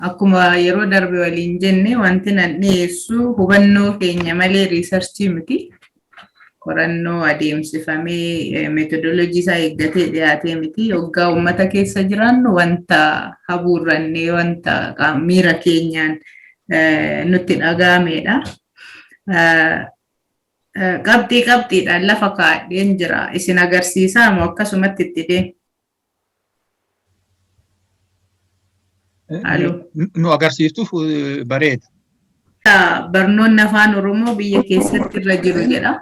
Akkuma yeroo darbe waliin jenne, wanti nan dhiyeessu hubannoo keenya malee research miti. Qorannoo adeemsifamee methodology isaa eeggatee dhiyaatee miti. Hoggaa uummata keessa jiraannu wanta habuurrannee, wanta miira keenyaan nutti dhaga'amedha. Qabxii qabxiidhaan lafa kaa'adheen jira. Isin agarsiisaa moo akkasumatti itti deemu? Halloo. Nu agarsiistuuf bareeda. Barnoonni Afaan Oromoo biyya keessatti irra jiru jedha.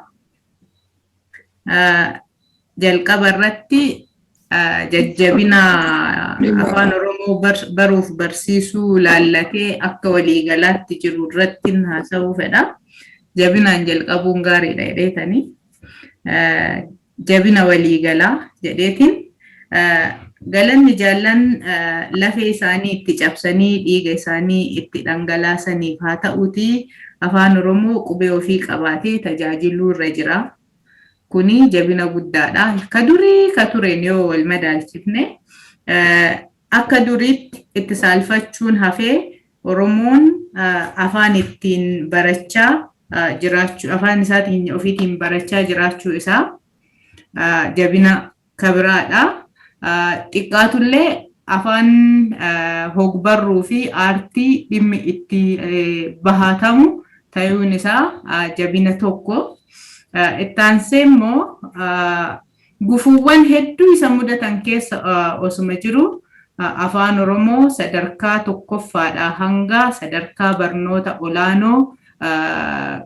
Jalqaba irratti jajjabina Afaan Oromoo baruuf barsiisuu laallatee akka waliigalaatti jiru irratti haasa'uu fedha. Jabinaan jalqabuun gaariidha jedheetanii. Jabina waliigalaa jedheetiin, galanni jaallan lafee isaanii itti cabsanii dhiiga isaanii itti dhangalaasaniif haa ta'uutii, Afaan Oromoo qubee ofii qabaatee tajaajiluu irra jira. Kuni jabina guddaadha. Ka durii ka tureen yoo wal madaalchifne, akka duriitti itti saalfachuun hafee Oromoon afaan ittiin barachaa jiraachuu, afaan isaatiin ofiitiin barachaa jiraachuu isaa jabina kabiraadha. Xiqqaatullee afaan hogbarruu fi aartii dhimmi itti bahatamu ta'uun isaa jabina tokko. Ittaansee immoo gufuuwwan hedduu isa mudatan keessa osuma jiru Afaan Oromoo sadarkaa tokkoffaadhaa hanga sadarkaa barnoota olaanoo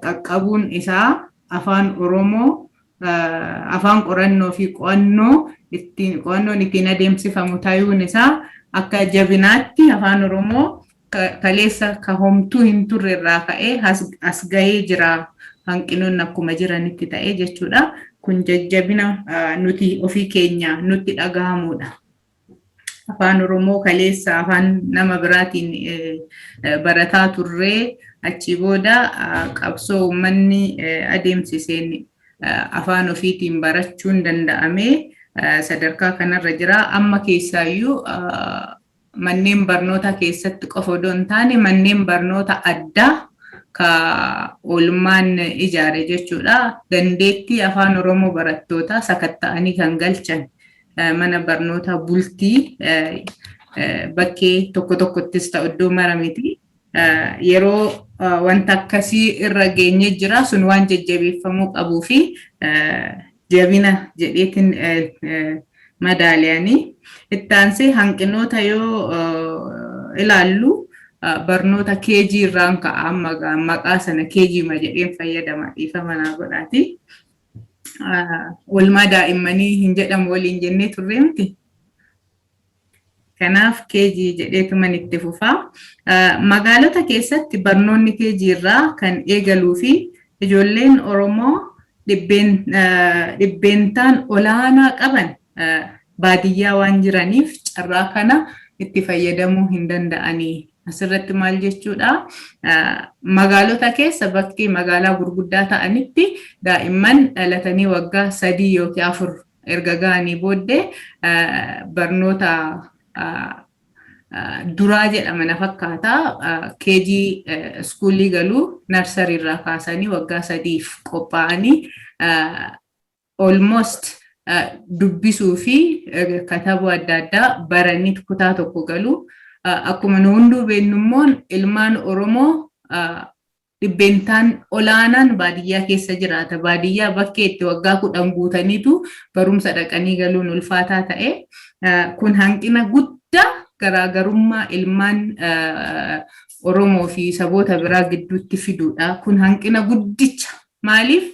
qaqqabuun isaa, Afaan Oromoo afaan qorannoo fi qo'annoo ittiin qo'annoon ittiin adeemsifamu ta'uun isaa akka jabinaatti, Afaan Oromoo kaleessa ka homtuu hin turre irraa ka'ee as gahee jira, hanqinoonni akkuma jiranitti ta'ee jechuudha. Kun jajjabina nuti ofii keenya nutti dhagahamudha. Afaan Oromoo kaleessa afaan nama biraatiin barataa turree, achii booda qabsoo uummanni adeemsiseen afaan ofiitiin barachuun danda'amee sadarkaa kanarra jira. Amma keessaayyuu manneen barnootaa keessatti qofa odoo hin taane, manneen barnoota addaa ka oolmaan ijaare jechuudha. Dandeettii Afaan Oromoo barattootaa sakatta'anii kan galchan mana barnoota bultii bakkee tokko tokkottis ta'u, iddoo mara miti. Yeroo wanta akkasii irra geenye jira, sun waan jajjabeeffamuu qabuu fi jabina jedheetiin madaaliyanii. Ittaansee hanqinoota yoo ilaallu, barnoota KG irraan ka'a, amma maqaa sana KG ma jedheen fayyadama, dhiifama naa godhaati. Oolmaa daa'immanii hin jedhamu waliin jennee turre miti. Kanaaf KG jedheetuman itti fufaa. Magaalota keessatti barnoonni KG irraa kan eegaluu fi ijoolleen Oromoo dhibbeentaan olaanaa qaban baadiyyaa waan jiraniif carraa kana itti fayyadamuu hin danda'anii. Asirratti maal jechuudha? Magaalota keessa bakkee magaalaa gurguddaa ta'anitti daa'imman dhalatanii waggaa 3 yookiin 4 erga ga'anii booddee barnoota duraa jedhama na fakkaata. KG school galuu, nursery irraa kaasanii waggaa 3f qophaa'anii almost dubbisuu fi katabuu adda addaa baranii kutaa tokko galu. Akkuma nu hunduu beeknu immoo ilmaan Oromoo dhibbeentaan olaanaan baadiyyaa keessa jiraata. Baadiyyaa bakkee itti waggaa 10 guutaniitu barumsa dhaqanii galuun ulfaataa ta'e. Kun hanqina guddaa garaagarummaa ilmaan Oromoo fi saboota biraa gidduutti fiduudha. Kun hanqina guddicha. Maaliif,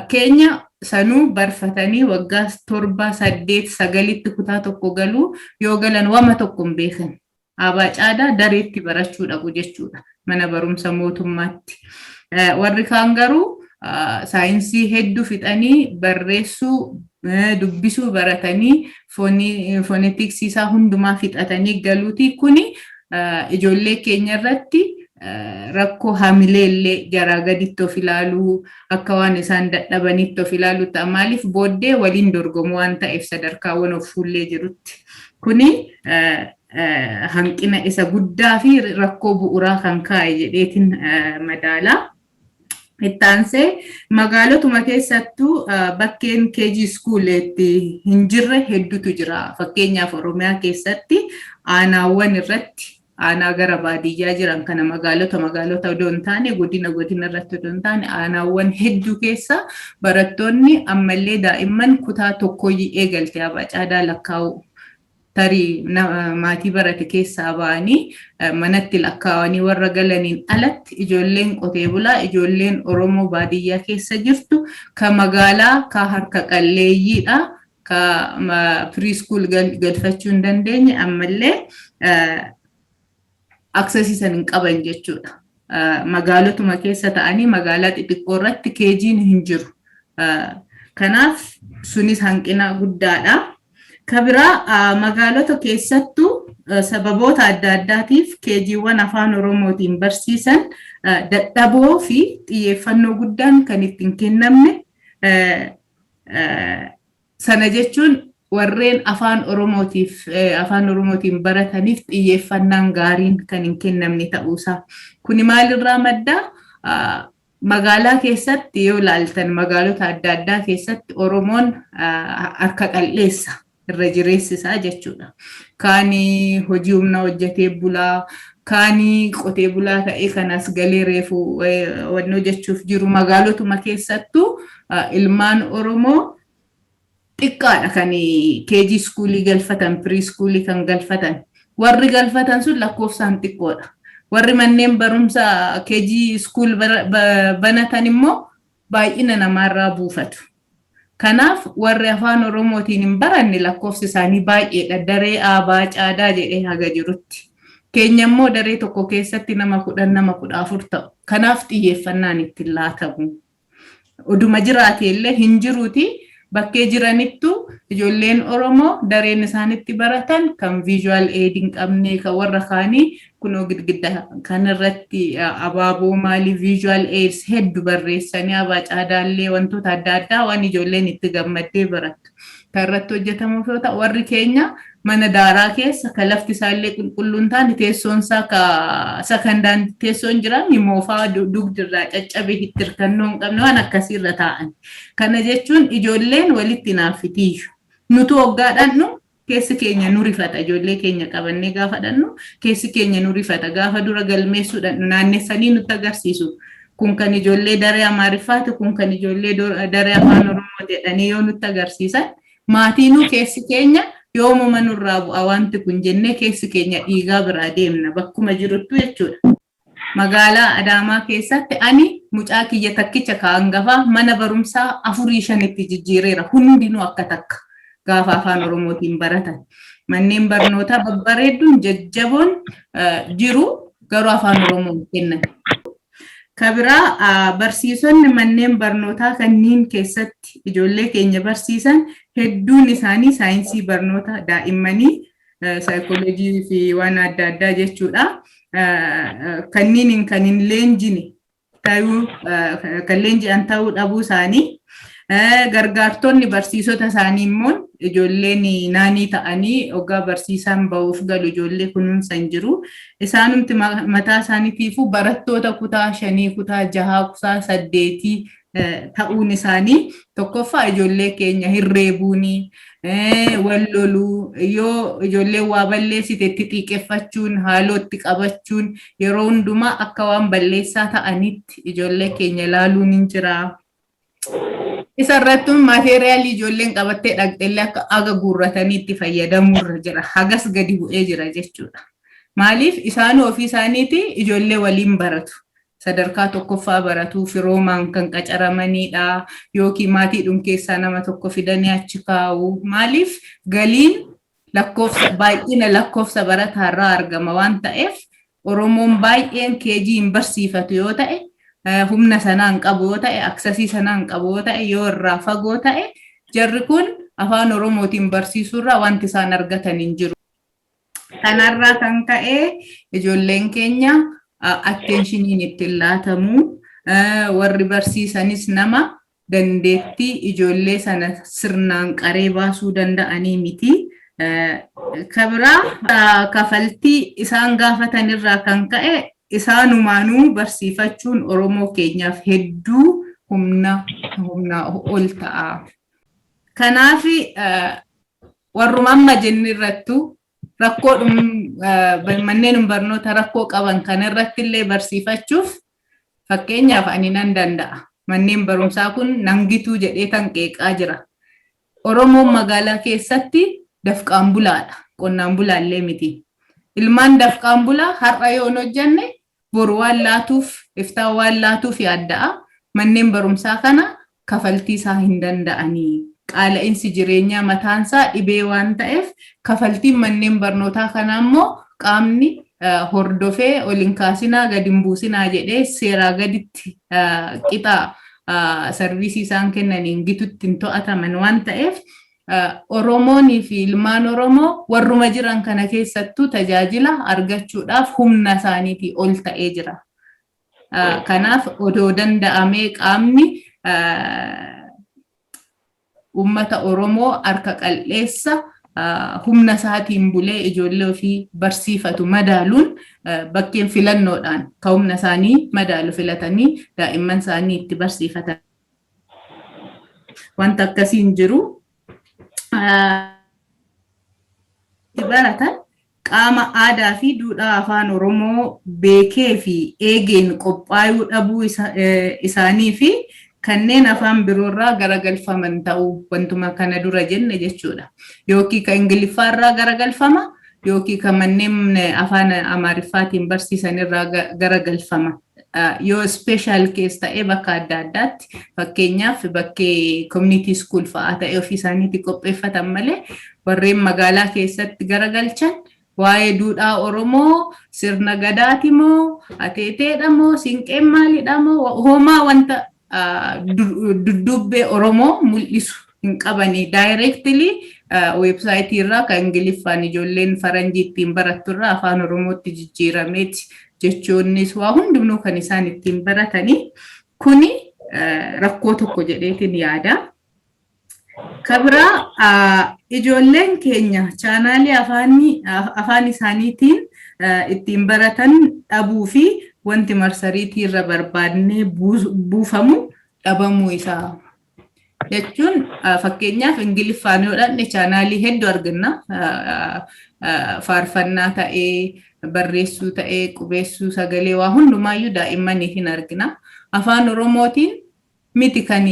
keenya sanuu barfatanii waggaa 7, 8, 9tti kutaa tokko galuu yoo galan wama tokko hin beekan. Aabaa caadaa dareetti barachuu dhaqu jechuudha mana barumsa mootummaatti. Warri kaan garuu saayinsii hedduu fixanii, barreessuu, dubbisuu baratanii, phonetics isaa hundumaa fixatanii galuuti. Kuni ijoollee keenya irratti rakkoo hamilee illee jaraa gaditti of ilaaluu, akka waan isaan dadhabanitti of ilaaluu ta'a. Maaliif, booddee waliin dorgomu waan ta'eef sadarkaawwan of fuullee jirutti. Kuni Hanqina isa guddaa fi rakkoo bu'uuraa kan kaa'e jedheetiin madaalaa. Ittaansee magaalotuma keessattuu bakkeen KG school itti hin jirre hedduutu jira. Fakkeenyaaf, Oromiyaa keessatti aanaawwan irratti, aanaa gara baadiyyaa jiran kana, magaalota odoo hin taane, godina godina irratti odoo hin taane, aanaawwan hedduu keessa barattoonni ammallee daa'imman kutaa tokkoo eegalte abacaadaa lakkaa'u, tarii maatii barate keessaa ba'anii manatti lakkaa'anii warra galaniin alatti, ijoolleen qotee bulaa, ijoolleen Oromoo baadiyyaa keessa jirtu ka magaalaa ka harka qalleeyyiidha, ka preschool galfachuu hin dandeenye, ammallee access san hin qaban jechuudha. Magaalotuma keessa ta'anii magaalaa xixiqqoo irratti KG'n hin jiru. Kanaaf sunis hanqina guddaadha. Kabiraa, magaalota keessattuu sababoota adda addaatiif KGwwan afaan Oromootiin barsiisan dadhaboo fi xiyyeeffannoo guddaan kan ittiin kennamne. Sana jechuun warreen afaan Oromootiif afaan Oromootiin barataniif xiyyeeffannaan gaariin kan hin kennamne ta'uusaa. Kuni maalirraa maddaa? Magaalaa keessatti yoo ilaaltan, magaalota adda addaa keessatti Oromoon harka qal'eessa irra jireessisaa jechuudha. Kaanii hojii humnaa hojjetee bulaa, kaanii qotee bulaa ta'ee kanas galee reefu wannoo jechuuf jiru. Magaalotuma keessattuu ilmaan Oromoo xiqqaadha kan KG school galfatan, preschool kan galfatan. Warri galfatan sun lakkoofsaan xiqqoodha. Warri manneen barumsaa KG school banatan immoo baay'ina namaarraa buufatu. Kanaaf warri afaan Oromootiin hin baranne lakkoofsi isaanii baay'eedha. Daree aabaa caadaa jedhee haga jirutti. Keenya immoo daree tokko keessatti nama 10, nama 14 ta'u. Kanaaf xiyyeeffannaan ittiin laatamu. Oduma jiraate illee hin jiruuti, bakkee jiranittu ijoolleen Oromoo dareen isaanitti baratan kan visual aid hin qabne, kan warra kaanii kunoo girgidda kanarratti abaaboo maalii, visual aids hedduu barreessanii, abaa caadaallee, wantoota adda addaa waan ijoolleen itti gammaddee barattu. Kan irratti hojjetamuuf yoo ta'u, warri keenya mana daaraa keessa, kan lafti isaallee qulqulluu hin taane, teessoon isaa ka sakandaan teessoon jira moofaa dugdirraa caccabe, itti hirkannoo hin qabne, waan akkasiirra taa'an. Kana jechuun ijoolleen walitti naaffitiiyyu. Nutu hoggaa dhannu keessi keenya nu rifata. Ijoollee keenya qabannee gaafa dhannu keessi keenya nu rifata. Gaafa dura galmeessuu dhannu naannessanii nutti agarsiisu. Kun kan ijoollee daree Amaariffaati, kun kan ijoollee daree afaan Oromoo jedhanii yoo nutti agarsiisan, maatiinuu keessi keenya yoomuma nurraa bu'a wanti kun jennee keessi keenya dhiigaa biraa deemna bakkuma jiruttu jechuudha. Magaalaa Adaamaa keessatti ani mucaa kiyya takkicha ka hangafaa mana barumsaa afurii shanitti jijjiireera, hundinuu akka takka gaafa afaan Oromootiin baratan. Manneen barnootaa babbareedduun jajjaboon jiru, garuu afaan Oromoon kennan. Kabiraa, barsiisonni manneen barnootaa kanneen keessatti ijoollee keenya barsiisan hedduun isaanii saayinsii barnoota daa'immanii, saayikooloojii fi waan adda addaa jechuudha. Kanneen kan hin leenjine ta'uu, kan leenji'an ta'uu dhabuu isaanii, gargaartonni barsiisota isaanii immoo ijoolleen nanny ta'anii hoggaa barsiisaan ba'uuf galu ijoollee kunuunsa hin jiru. Isaanumti mataa isaaniitiifuu barattoota kutaa shanii, kutaa jahaa, kutaa saddeetii ta'uun isaanii, tokkoffaa ijoollee keenya hirreebuunii, wal loluu, yoo ijoolleen waa balleessite itti xiiqeffachuun, haaloo itti qabachuun, yeroo hundumaa akka waan balleessaa ta'anitti ijoollee keenya ilaaluun hin jira. Isa irratti material ijoolleen qabattee dhaqxellee akka aga guurratanii itti fayyadamuurra jira. Hagas gadi bu'ee jira jechuudha. Maaliif? Isaan ofii isaaniiti ijoollee waliin baratu. Sadarkaa tokkoffaa baratu, firoomaan kan qacaramanidha. Yookiin maatiidhum keessaa nama tokko fidanii achi kaa'u. Maaliif? Galiin lakkoofsa, baay'ina lakkoofsa barataarraa argama waan ta'eef, Oromoon baay'een KG hin barsiifatu yoo ta'e, humna sanaan qabu yoo ta'e, access sanaan qabu yoo ta'e, yoo irraa fagoo ta'e, jarri kun afaan Oromootiin barsiisuurraa wanti isaan argatan hin jiru. Kanarraa kan ka'e ijoolleen keenya attentioniin ittiin laatamu, warri barsiisanis nama dandeettii ijoollee sana sirnaan qaree baasuu danda'anii miti. Kabiraa kafaltii isaan gaafatan irraa kan ka'e isaanumaanuu barsiifachuun Oromoo keenyaaf hedduu humna ol ta'a. Kanaaf warruma amma jenne irrattu rakkoo manneen barnoota rakkoo qaban kana irratti illee barsiifachuuf, fakkeenyaaf ani nan danda'a. Manneen barumsaa kun nangituu jedhee tan qeeqaa jira. Oromoon magaalaa keessatti dafqaan bulaadha. Qonnaan bulaallee miti. Ilmaan dafqaan bulaa har'a yoo hin hojjanne boru waan laatuuf, iftaan waan laatuuf yaadda'a. Manneen barumsaa kana kafaltii isaa hin danda'anii. Qaala'insi jireenyaa mataansaa dhibee waan ta'eef, kafaltiin manneen barnootaa kanaa immoo qaamni hordofee ol hin kaasinaa, gadi hin buusinaa jedhee seeraa gaditti qixa service isaan kennaniin gitutti hin to'ataman waan ta'eef, Oromoonii fi ilmaan Oromoo warruma jiran kana keessattuu tajaajila argachuudhaaf humna isaaniitii ol ta'ee jira. Kanaaf odoo danda'amee qaamni uummata Oromoo harka qal'eessa humna isaatiin bulee ijoollee ofii barsiifatu madaaluun, bakkeen filannoodhaan kan humna isaanii madaalu filatanii daa'imman isaanii itti barsiifatan. Wanta akkasiin jiru. Itti baratan qaama aadaa fi duudhaa afaan Oromoo beekee fi eegeen qophaa'uu dhabuu isaanii fi kanneen afaan biroorraa garagalfaman ta'uu, wantuma kana dura jenne jechuudha. Yookiin kan Ingiliffaarraa garagalfama, yookiin kan manneen afaan Amaariffaatiin barsiisan irraa garagalfama. Yoo special case ta'ee bakka adda addaatti, fakkeenyaaf bakkee community school fa'aa ta'ee ofii isaaniitti qopheeffatan malee, warreen magaalaa keessatti garagalchan waa'ee duudhaa Oromoo, sirna gadaati moo, ateeteedha moo, siinqeen maalidha moo, homaa wanta dudduubbee Oromoo mul'isu hin qabanii. Directly website irraa kan Ingiliffaan ijoolleen faranjii ittiin barattu irraa afaan Oromootti jijjiirameeti jechoonnis waa hundumtuu kan isaan ittiin baratanii. Kuni rakkoo tokko jedheetiin yaada. Kabiraa ijoolleen keenya channelii afaan isaaniitiin ittiin baratan dhabuu fi wanti marsariitii irra barbaadnee buufamu dhabamuu isaa. Jechuun fakkeenyaaf Ingiliffaan yoo dhanne channelii hedduu arganna. Faarfannaa ta'ee, barreessuu ta'ee, qubeessuu, sagalee, waa hundumaayyuu daa'immaniif hin argina. Afaan Oromootiin miti, kan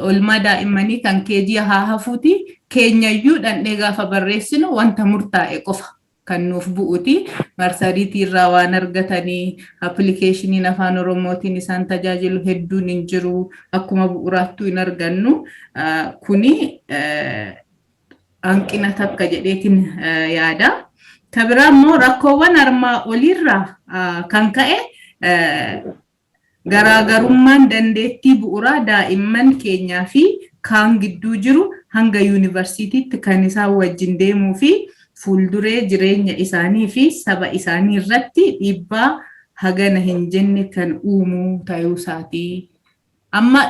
oolmaa daa'immanii kan KG haa hafuuti, keenyayyuu dhandhee gaafa barreessinu wanta murtaa'e qofa kan nuuf bu'uti. Marsariitii irraa waan argatanii applicationiin afaan Oromootiin isaan tajaajilu hedduun hin jiru, akkuma bu'uuraattuu hin argannu. Kuni hanqina takka jedheetiin yaada. Ka biraa immoo rakkoowwan armaa oliirraa kan ka'e garaagarummaan dandeettii bu'uuraa daa'imman keenyaa fi kaan gidduu jiru hanga yuunivarsiitiitti kan isaan wajjin deemuu fi fuulduree jireenya isaanii fi saba isaanii irratti dhiibbaa hagana hin jenne kan uumuu ta'uu isaatii. Amma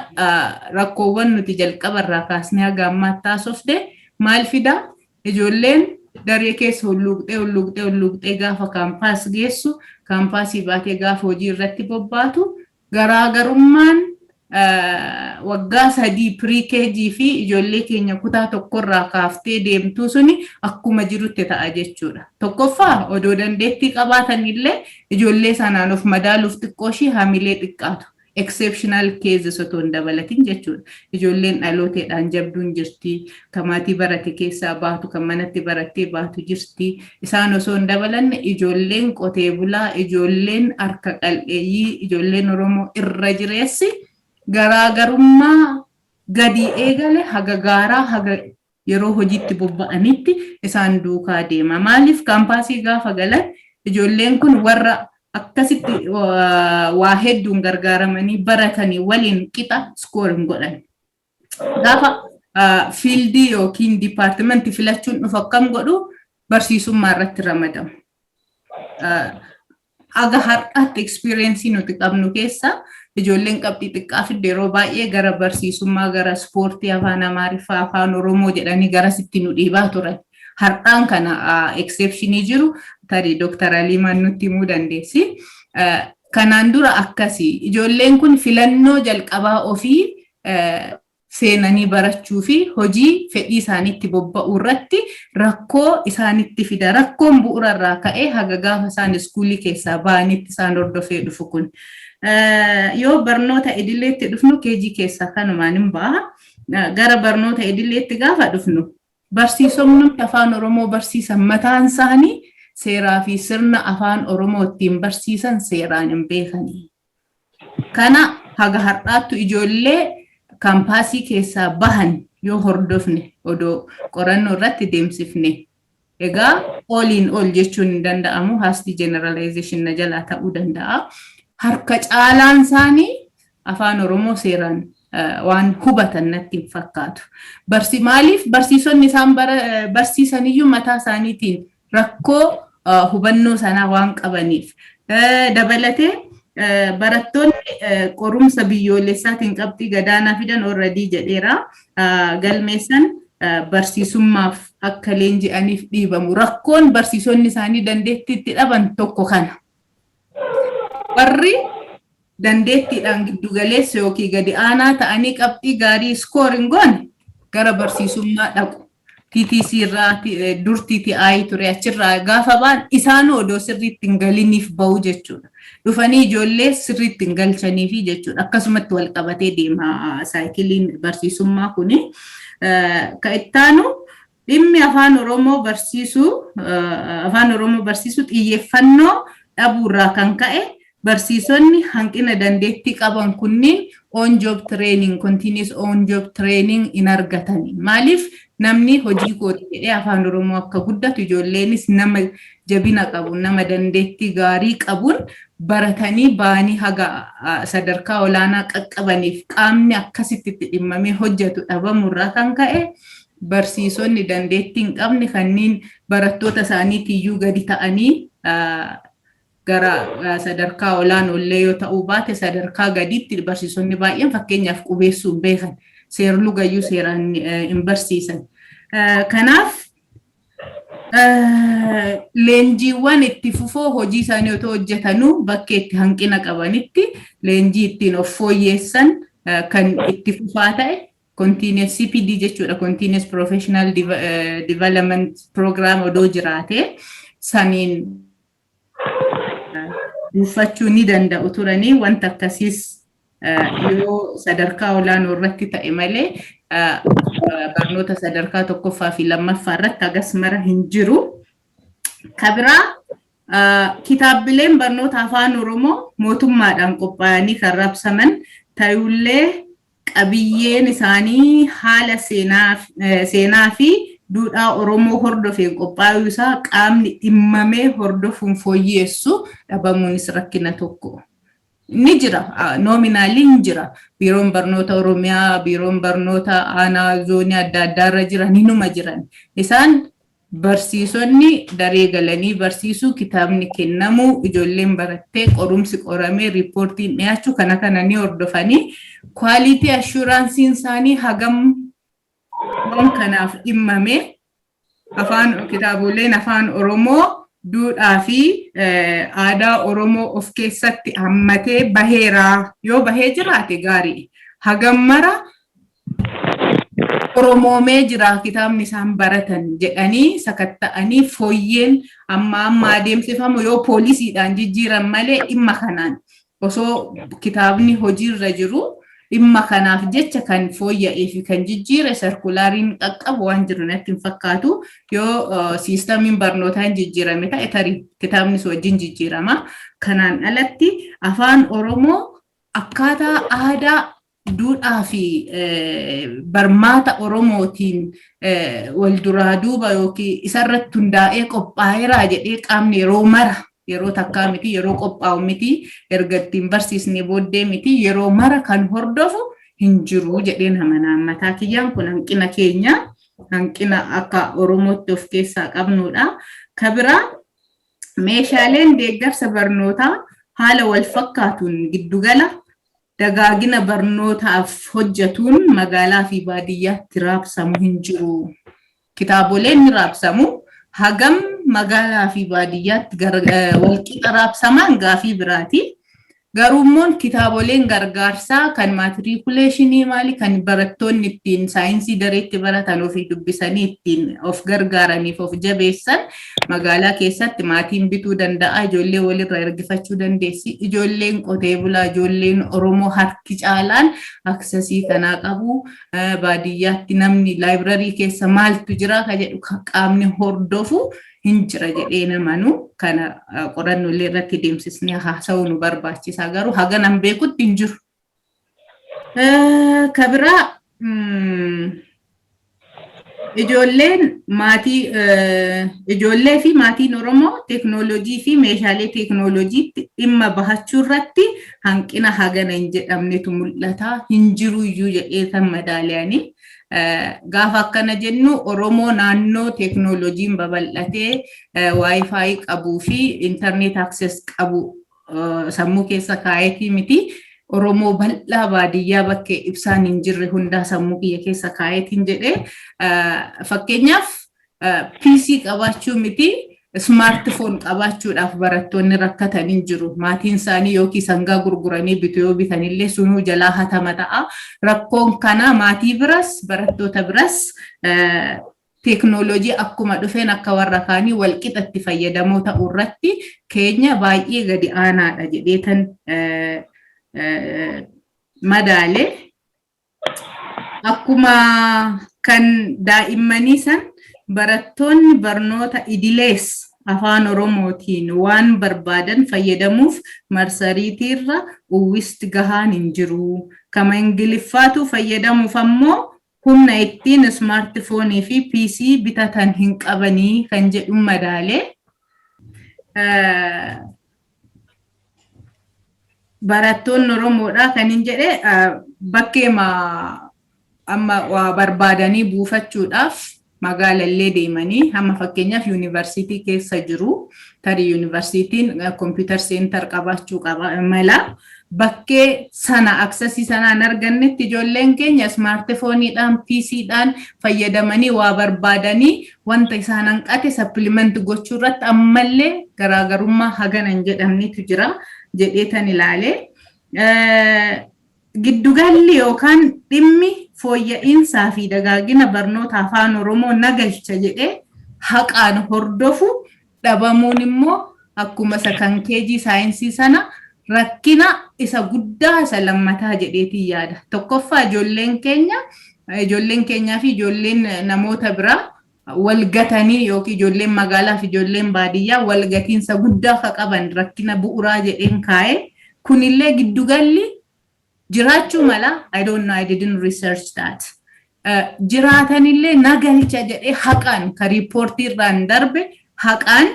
rakkoowwan nuti jalqabarraa kaasnee haga ammaatti haasofne maal fidaa? Ijoolleen daree keessa hulluuqxee hulluuqxee hulluuqxee gaafa campus geessu, campusii baatee gaafa hojii irratti bobbaatu, garaagarummaan waggaa 3 pre-KG fi ijoollee keenya kutaa tokkorraa kaaftee deemtuu suni akkuma jirutti ta'a jechuudha. Tokkoffaa, odoo dandeettii qabaatan illee ijoollee sanaan of madaaluuf xiqqoo ishii hamilee xiqqaatu. Exceptional cases otoo hin dabalatin jechuudha. Ijoolleen dhalooteedhaan jabduun jirti, kan maatii barate keessaa baatu, kan manatti barattee baatu jirti. Isaan osoo hin dabalanne, ijoolleen qotee bulaa, ijoolleen harka qal'eeyyii, ijoolleen Oromoo irra jireessi garaagarummaa gadi eegale haga gaaraa haga yeroo hojiitti bobba'anitti isaan duukaa deema. Maaliif, campusii gaafa galan ijoolleen kun warra akkasitti waa hedduun gargaaramanii baratanii waliin qixa score hin godhan. Gaafa fieldii yookiin departmentii filachuun dhufu akkam godhu? Barsiisummaa irratti ramadamu. Aga har'aatti experience nuti qabnu keessa ijoolleen qabxii xiqqaa fidde yeroo baay'ee gara barsiisummaa, gara ispoortii, afaan Amaariffaa, afaan Oromoo jedhanii garasitti nu dhiibaa turan. Har'aan kana exceptionii jiru tarii Dr. Aliimaan nutti himuu dandeessi. Kanaan dura akkasii ijoolleen kun filannoo jalqabaa ofii seenanii barachuu fi hojii fedhii isaaniitti bobba'uu irratti rakkoo isaanitti fida. Rakkoon bu'uura irraa ka'ee haga gaafa isaan schoolii keessaa ba'anitti isaan hordofee dhufu kun. Yoo barnoota idileetti dhufnu, KG keessaa kanumaan hin ba'a. Gara barnoota idileetti gaafa dhufnu, barsiisonni afaan Oromoo barsiisan mataan isaanii seeraa fi sirna afaan Oromoo ittiin barsiisan seeraan hin beekanii. Kana haga har'aattu ijoollee campusii keessaa bahan yoo hordofne, odoo qorannoo irratti deemsifne, egaa oliin ol jechuun hin danda'amu, hasty generalization na jalaa ta'uu danda'a. Harka caalaan isaanii afaan Oromoo seeraan waan hubatan natti hin fakkaatu. Maaliif barsiisonni isaan barsiisaniyyuu mataa isaaniitiin rakkoo hubannoo sanaa waan qabaniif. Dabalatee barattoonni qorumsa biyyoolessaatiin qabxii gadaanaa fidan, already jedheera, galmeessan barsiisummaaf akka leenji'aniif dhiibamu. Rakkoon barsiisonni isaanii dandeettii itti dhaban tokko kana. Warri dandeettiidhaan giddugaleessa yookiin gadi aanaa ta'anii qabxii gaarii score hin goone gara barsiisummaa dhaqu. TTC irraa, dur TTI ture, achirraa gaafa ba'an isaanuu odoo sirriitti hin galiniif bahu jechuudha. Dhufanii ijoollee sirriitti hin galchaniifi jechuudha. Akkasumatti wal qabatee deema cycleiin barsiisummaa kuni. Ka ittaanu, dhimmi afaan Oromoo barsiisuu xiyyeeffannoo dhabuurraa kan ka'e barsiisonni hanqina dandeettii qaban kunniin on job training, continuous on job training hin argatani. Maaliif namni hojii kooti jedhee afaan Oromoo akka guddatu, ijoolleenis nama jabina qabu, nama dandeettii gaarii qabuun baratanii ba'anii haga sadarkaa olaanaa qaqqabaniif qaamni akkasitti itti dhimmamee hojjetu dhabamurraa kan ka'e, barsiisonni dandeettii hin qabne kanneen barattoota isaaniitiyyuu gadi ta'anii gara sadarkaa olaanoo illee yoo ta'uu baate sadarkaa gadiitti barsiisonni baay'een, fakkeenyaaf, qubeessuu hin beekan, seerlugayyuu seeraan hin barsiisan. Kanaaf leenjiiwwan itti fufoo hojii isaanii otoo hojjetanuu bakkee itti hanqina qabanitti leenjii ittiin of fooyyeessan kan itti fufaa ta'e, continuous CPD jechuudha, continuous professional development program odoo jiraate saniin buufachuu ni danda'u turanii. Wanta akkasiis yoo sadarkaa olaanoo irratti ta'e malee barnoota sadarkaa tokkoffaa fi lammaffaa irratti hagas mara hin jiru. Kabiraa, kitaabbileen barnoota afaan Oromoo mootummaadhaan qophaa'anii kan raabsaman ta'ullee qabiyyeen isaanii haala seenaa fi duudhaa Oromoo hordofeen qophaa'uu isaa qaamni dhimmamee hordofuun fooyyeessu dhabamuunis rakkina tokko. Ni jira, nominally ni jira. Biiroon barnoota Oromiyaa, biiroon barnoota aanaa, zoonii adda addaarra jiran hinuma jiran. Isaan barsiisonni daree galanii barsiisuu, kitaabni kennamuu, ijoolleen barattee qorumsi qoramee reportiin dhiyaachuu kana kana ni hordofanii, quality assuranceiin isaanii hagam waan kanaaf dhimmame, afaan kitaaboleen afaan Oromoo duudhaa fi aadaa Oromoo of keessatti hammatee baheeraa, yoo bahee jiraate gaarii, hagam mara Oromoomee jira kitaabni isaan baratan jedhanii sakatta'anii fooyyeen amma amma adeemsifamu yoo policydhaan jijjiiran malee, dhimma kanaan osoo kitaabni hojiirra jiru dhimma kanaaf jecha kan fooyya'ee fi kan jijjiire circulariin qaqqabu waan jiru natti hin fakkaatu. Yoo systemiin barnootaa hin jijjiirame ta'e tarii kitaabnis wajjin jijjiirama. Kanaan alatti afaan Oromoo akkaataa aadaa, duudhaa fi barmaata Oromootiin wal duraa duuba yookiin isarratti hundaa'ee qophaa'eeraa jedhee qaamni yeroo mara, yeroo takkaa miti, yeroo qophaa'u miti, erga ittiin barsiisne booddee miti, yeroo mara kan hordofu hin jiru jedheen amanaa mataa kiyyaan. Kun hanqina keenya, hanqina akka Oromootti of keessaa qabnudha. Kabiraa, meeshaaleen deeggarsa barnootaa haala wal fakkaatuun giddugala dagaagina barnootaaf hojjetuun magaalaa fi baadiyyaatti raabsamu hin jiru. Kitaaboleen ni raabsamu. Hagam magaalaa fi baadiyyaatti walqixa raabsaman gaafii biraati. Garuu immoo kitaaboleen gargaarsaa kan matriculation maali, kan barattoonni ittiin saayinsii dareetti baratan, ofii dubbisanii ittiin of gargaaraniif of jabeessan, magaalaa keessatti maatiin bituu danda'a, ijoollee walirra ergifachuu dandeessi. Ijoolleen qotee bulaa, ijoolleen Oromoo harki caalaan access kanaa qabu. Baadiyyaatti namni library keessa maaltu jira ka jedhu qaamni hordofu hin jira jedhee namanu. Kana qorannoolee irratti deemsisnee haasa'uu nu barbaachisa, garuu haga nan beekutti hin jiru. Ka biraa, ijoolleen maatii ijoollee fi maatiin Oromoo teeknooloojii fi meeshaalee teeknooloojiitti dhimma bahachuu irratti hanqina hagana hin jedhamnetu mul'ata, hin jiruyyuu jedhee kan madaaliyanii. Gaafa akkana jennu, Oromoo naannoo teeknooloojiin babal'atee WiFi qabuu fi internet access qabu sammuu keessa kaayetii miti. Oromoo bal'aa baadiyyaa bakkee ibsaan hin jirre hundaa sammuu kiyya keessa kaayetiin jedhee. Fakkeenyaaf, PC qabaachuu miti, smartphone qabaachuudhaaf barattoonni rakkatan hin jiru. Maatiin isaanii yookiin sangaa gurguranii bitu, yoo bitanillee sunuu jalaa hatama ta'a. Rakkoon kana maatii biras barattoota biras teeknooloojii akkuma dhufeen akka warra kaanii walqixatti fayyadamoo ta'uu irratti keenya baay'ee gadi aanaadha jedheetan madaale. Akkuma kan daa'immanii san, barattoonni barnoota idilees afaan Oromootiin waan barbaadan fayyadamuuf marsariitiirra uwwisti gahaan hin jiru. Kama Ingiliffaatu fayyadamuuf ammoo humna ittiin smartphone fi PC bitatan hin qabanii kan jedhu madaalee. Barattoonni Oromoodhaa kan hin jedhe, bakkeema amma waa barbaadanii buufachuudhaaf magaalallee deemanii, hamma fakkeenyaaf yuunivarsiitii keessa jiru, tarii yuunivarsiitiin computer center qabaachuu qaba mala. Bakkee sana access sanaan argannetti ijoolleen keenya smartphoneiidhaan, PCdhaan fayyadamanii waa barbaadanii wanta isaan hanqate supplement gochuu irratti ammallee garaagarummaa hagana hin jedhamnetu jira jedheetan ilaalee. Giddugalli yookaan dhimmi fooyya'insaa fi dagaagina barnoota afaan Oromoo nagalcha jedhee haqaan hordofu dhabamuun immoo akkuma isa kan keejii saayinsii sana rakkina isa guddaa isa lammataa jedheetiin yaada. Tokkoffaa, ijoolleen keenya, ijoolleen keenyaa fi ijoolleen namoota biraa walgatanii yookiin ijoolleen magaalaa fi ijoolleen baadiyyaa walgatiinsa guddaa akka qaban rakkina bu'uuraa jedheen kaa'e. Kunillee giddugalli jiraachuu mala, I don't know, I didn't research that. Jiraatanillee nagalcha jedhee haqaan ka riippoortii irraan darbe haqaan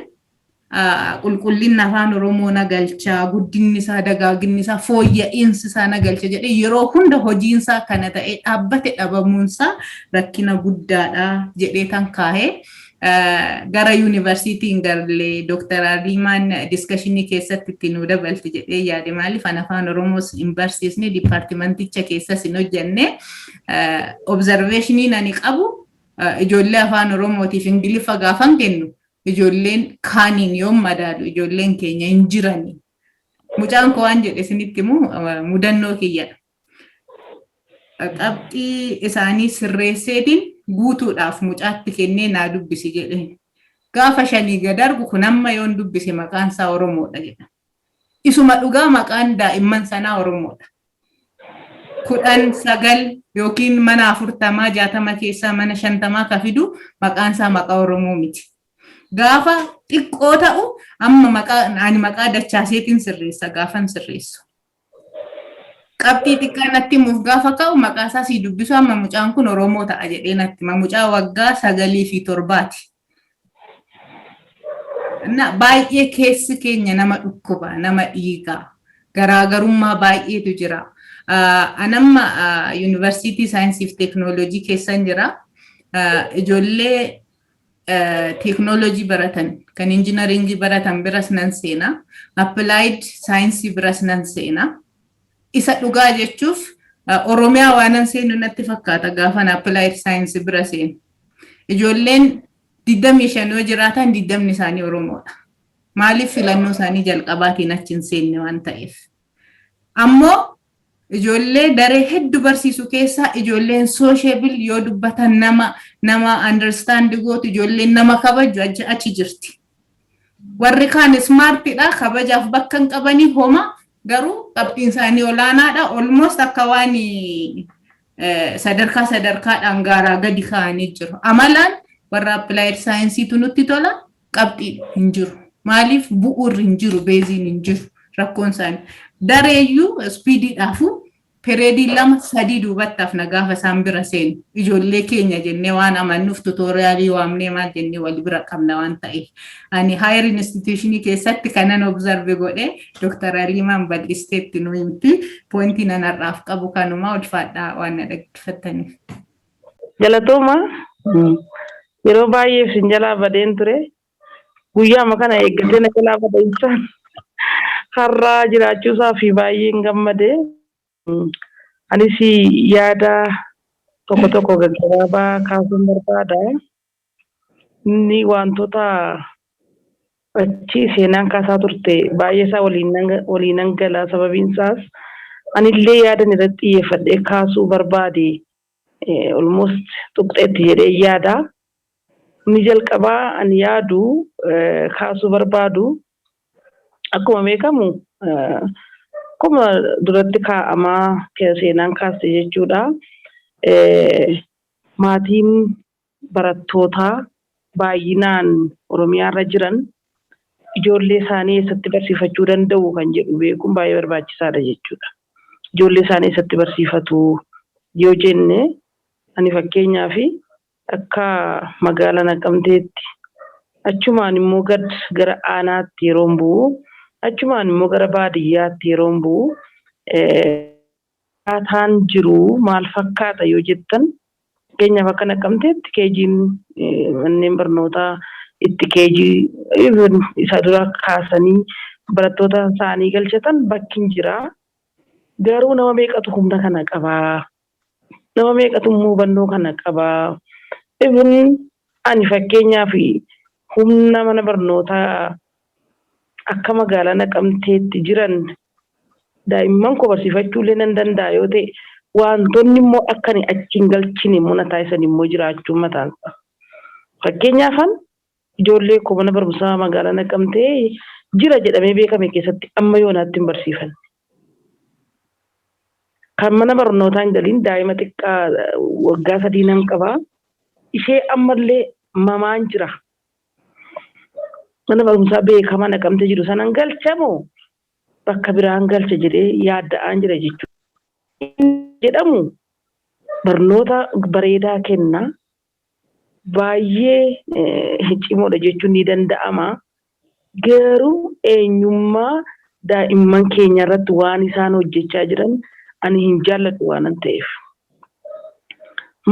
qulqullinni afaan Oromoo nagalcha, guddinni isaa, dagaaginni isaa, fooyya'insi isaa nagalcha jedhee yeroo hunda hojiinsaa kana ta'ee dhaabbate dhabamuunsaa rakkina guddaadha jedhee tan kaa'ee. Gara yuunivarsiitiin galee Dooktar Aliimaan discussion keessatti itti nu dabalti jedhee yaade. Maaliif, an afaan Oromoos hin barsiisne, departmenticha keessas hin hojjenne. Observationiin ani qabu, ijoollee afaan Oromootiif Ingiliffa gaafan kennu ijoolleen kaaniin yoon madaalu ijoolleen keenya hin jirani. Mucaan koo waan jedhe isinitti himu, mudannoo kiyyadha. Qabxii isaanii sirreesseetiin guutuudhaaf mucaatti kennee naa dubbisi jedheen. Gaafa shanii gad argu, kun amma yoon dubbise maqaan isaa Oromoodha jedha. Isuma dhugaa, maqaan daa'imman sanaa Oromoodha. 10, 9 yookiin mana 40, 60 keessaa mana 50 ka fidu maqaan isaa maqaa Oromoo miti. Gaafa xiqqoo ta'u amma maqaa ani maqaa dachaaseetiin sirreessa gaafan sirreessu. Qabxii xiqqaa natti himuuf gaafa ka'u maqaa isaa sii dubbisu, amma mucaan kun Oromoo ta'a jedhee natti hima. Mucaa waggaa 9 fi 7ti. Baay'ee keessi keenya nama dhukkuba, nama dhiigaa. Garaagarummaa baay'eetu jira. Anamma yuunivarsiitii saayinsii fi teeknooloojii keessan jira. Ijoollee teeknooloojii baratan, kan engineering baratan biras nan seena. Applied saayinsii biras nan seena. Isa dhugaa jechuuf, Oromiyaa waanan seenu natti fakkaata gaafan applied saayinsii bira seenu. Ijoolleen 25 yoo jiraatan, 20 isaanii Oromoodha. Maaliif? Filannoo isaanii jalqabaatiin achi hin seenne waan ta'eef. Ammoo ijoollee daree hedduu barsiisu keessaa ijoolleen sociable, yoo dubbatan nama understand gootu, ijoolleen nama kabaju achi jirti. Warri kaan smartidha, kabajaaf bakka hin qabanii homa, garuu qabxiin isaanii olaanaadha. Almost akka waan sadarkaa sadarkaadhaan gaaraa gadi kaa'anii jiru. Amalaan warra applied scienceiitu nutti tola, qabxii hin jiru. Maaliif? Bu'uurri hin jiru, baseiin hin jiru rakkoon isaanii. Dareeyyuu speediidhaafu periodii lama sadii duubatti hafna gaafa isaan bira seenu. Ijoollee keenya jennee waan amannuuf tutorialii waamnee maal jennee wal bira qabna waan ta'eef. Ani higher institutionii keessatti kanan observe godhe Dr. Aliimaan bal'isteetti nu himti. Pointii nan har'aaf qabu kanuma. Ulfaadhaa waan na dhaggeeffattaniif. Galatooma, yeroo baay'eef sin jalaa badeen ture. Guyyaama kana eeggatee na jalaa bada ibsaan. Har'aa jiraachuusaa fi baay'een gammadee. Anis yaada tokko tokko gaggabaabaa kaasuun barbaada. Inni wantoota achi seenaan kaasaa turte baay'ee isaa waliin nan gala, sababiin isaas anillee yaadan irratti xiyyeeffadhee kaasuu barbaade almost tuqxeetti jedhee yaada. Inni jalqabaa ani yaadu kaasuu barbaadu, akkuma beekamu, akkuma duratti kaa'amaa seenaan kaaste jechuudha. Maatiin barattootaa baay'inaan Oromiyaarra jiran ijoollee isaanii eessatti barsiifachuu danda'u kan jedhu beekuun baay'ee barbaachisaadha jechuudha. Ijoollee isaanii eessatti barsiifatu yoo jenne, ani fakkeenyaaf akka magaalaa Naqamteetti, achumaan immoo gad gara aanaatti yeroon bu'u, achumaan immoo gara baadiyyaatti yeroon bu'u, akkaataan jiru maal fakkaata yoo jettan, fakkeenyaaf akka Naqamteetti KGn, manneen barnootaa itti KG isa dura kaasanii barattoota isaanii galchatan bakki hin jira. Garuu nama meeqatu humna kana qabaa? Nama meeqatu immoo hubannoo kana qabaa? Even ani fakkeenyaaf humna mana barnootaa akka magaalaa Naqamteetti jiran daa'imman koo barsiifachuu illee nan danda'a yoo ta'e, wantoonni immoo akka ani achi hin galchine immoo na taasisan immoo jiraachuu mataan isaa. Fakkeenyaaf ijoollee koo mana barumsaa magaalaa Naqamtee jira jedhamee beekame keessatti amma yoonaatti hin barsiifanne. Kan mana barnootaa hin galiin daa'ima xiqqaa waggaa 3 nan qabaa. Ishee ammallee mamaan jira. Mana barumsaa beekamaa Naqamtee jiru sanan galchamoo bakka biraan galcha jedhee yaadda'aan jira jechuudha. Jedhamu barnoota bareedaa kenna. Baay'ee cimoodha jechuun ni danda'ama. Garuu eenyummaa daa'imman keenya irratti waan isaan hojjechaa jiran ani hin jaalladhu waanan ta'eef.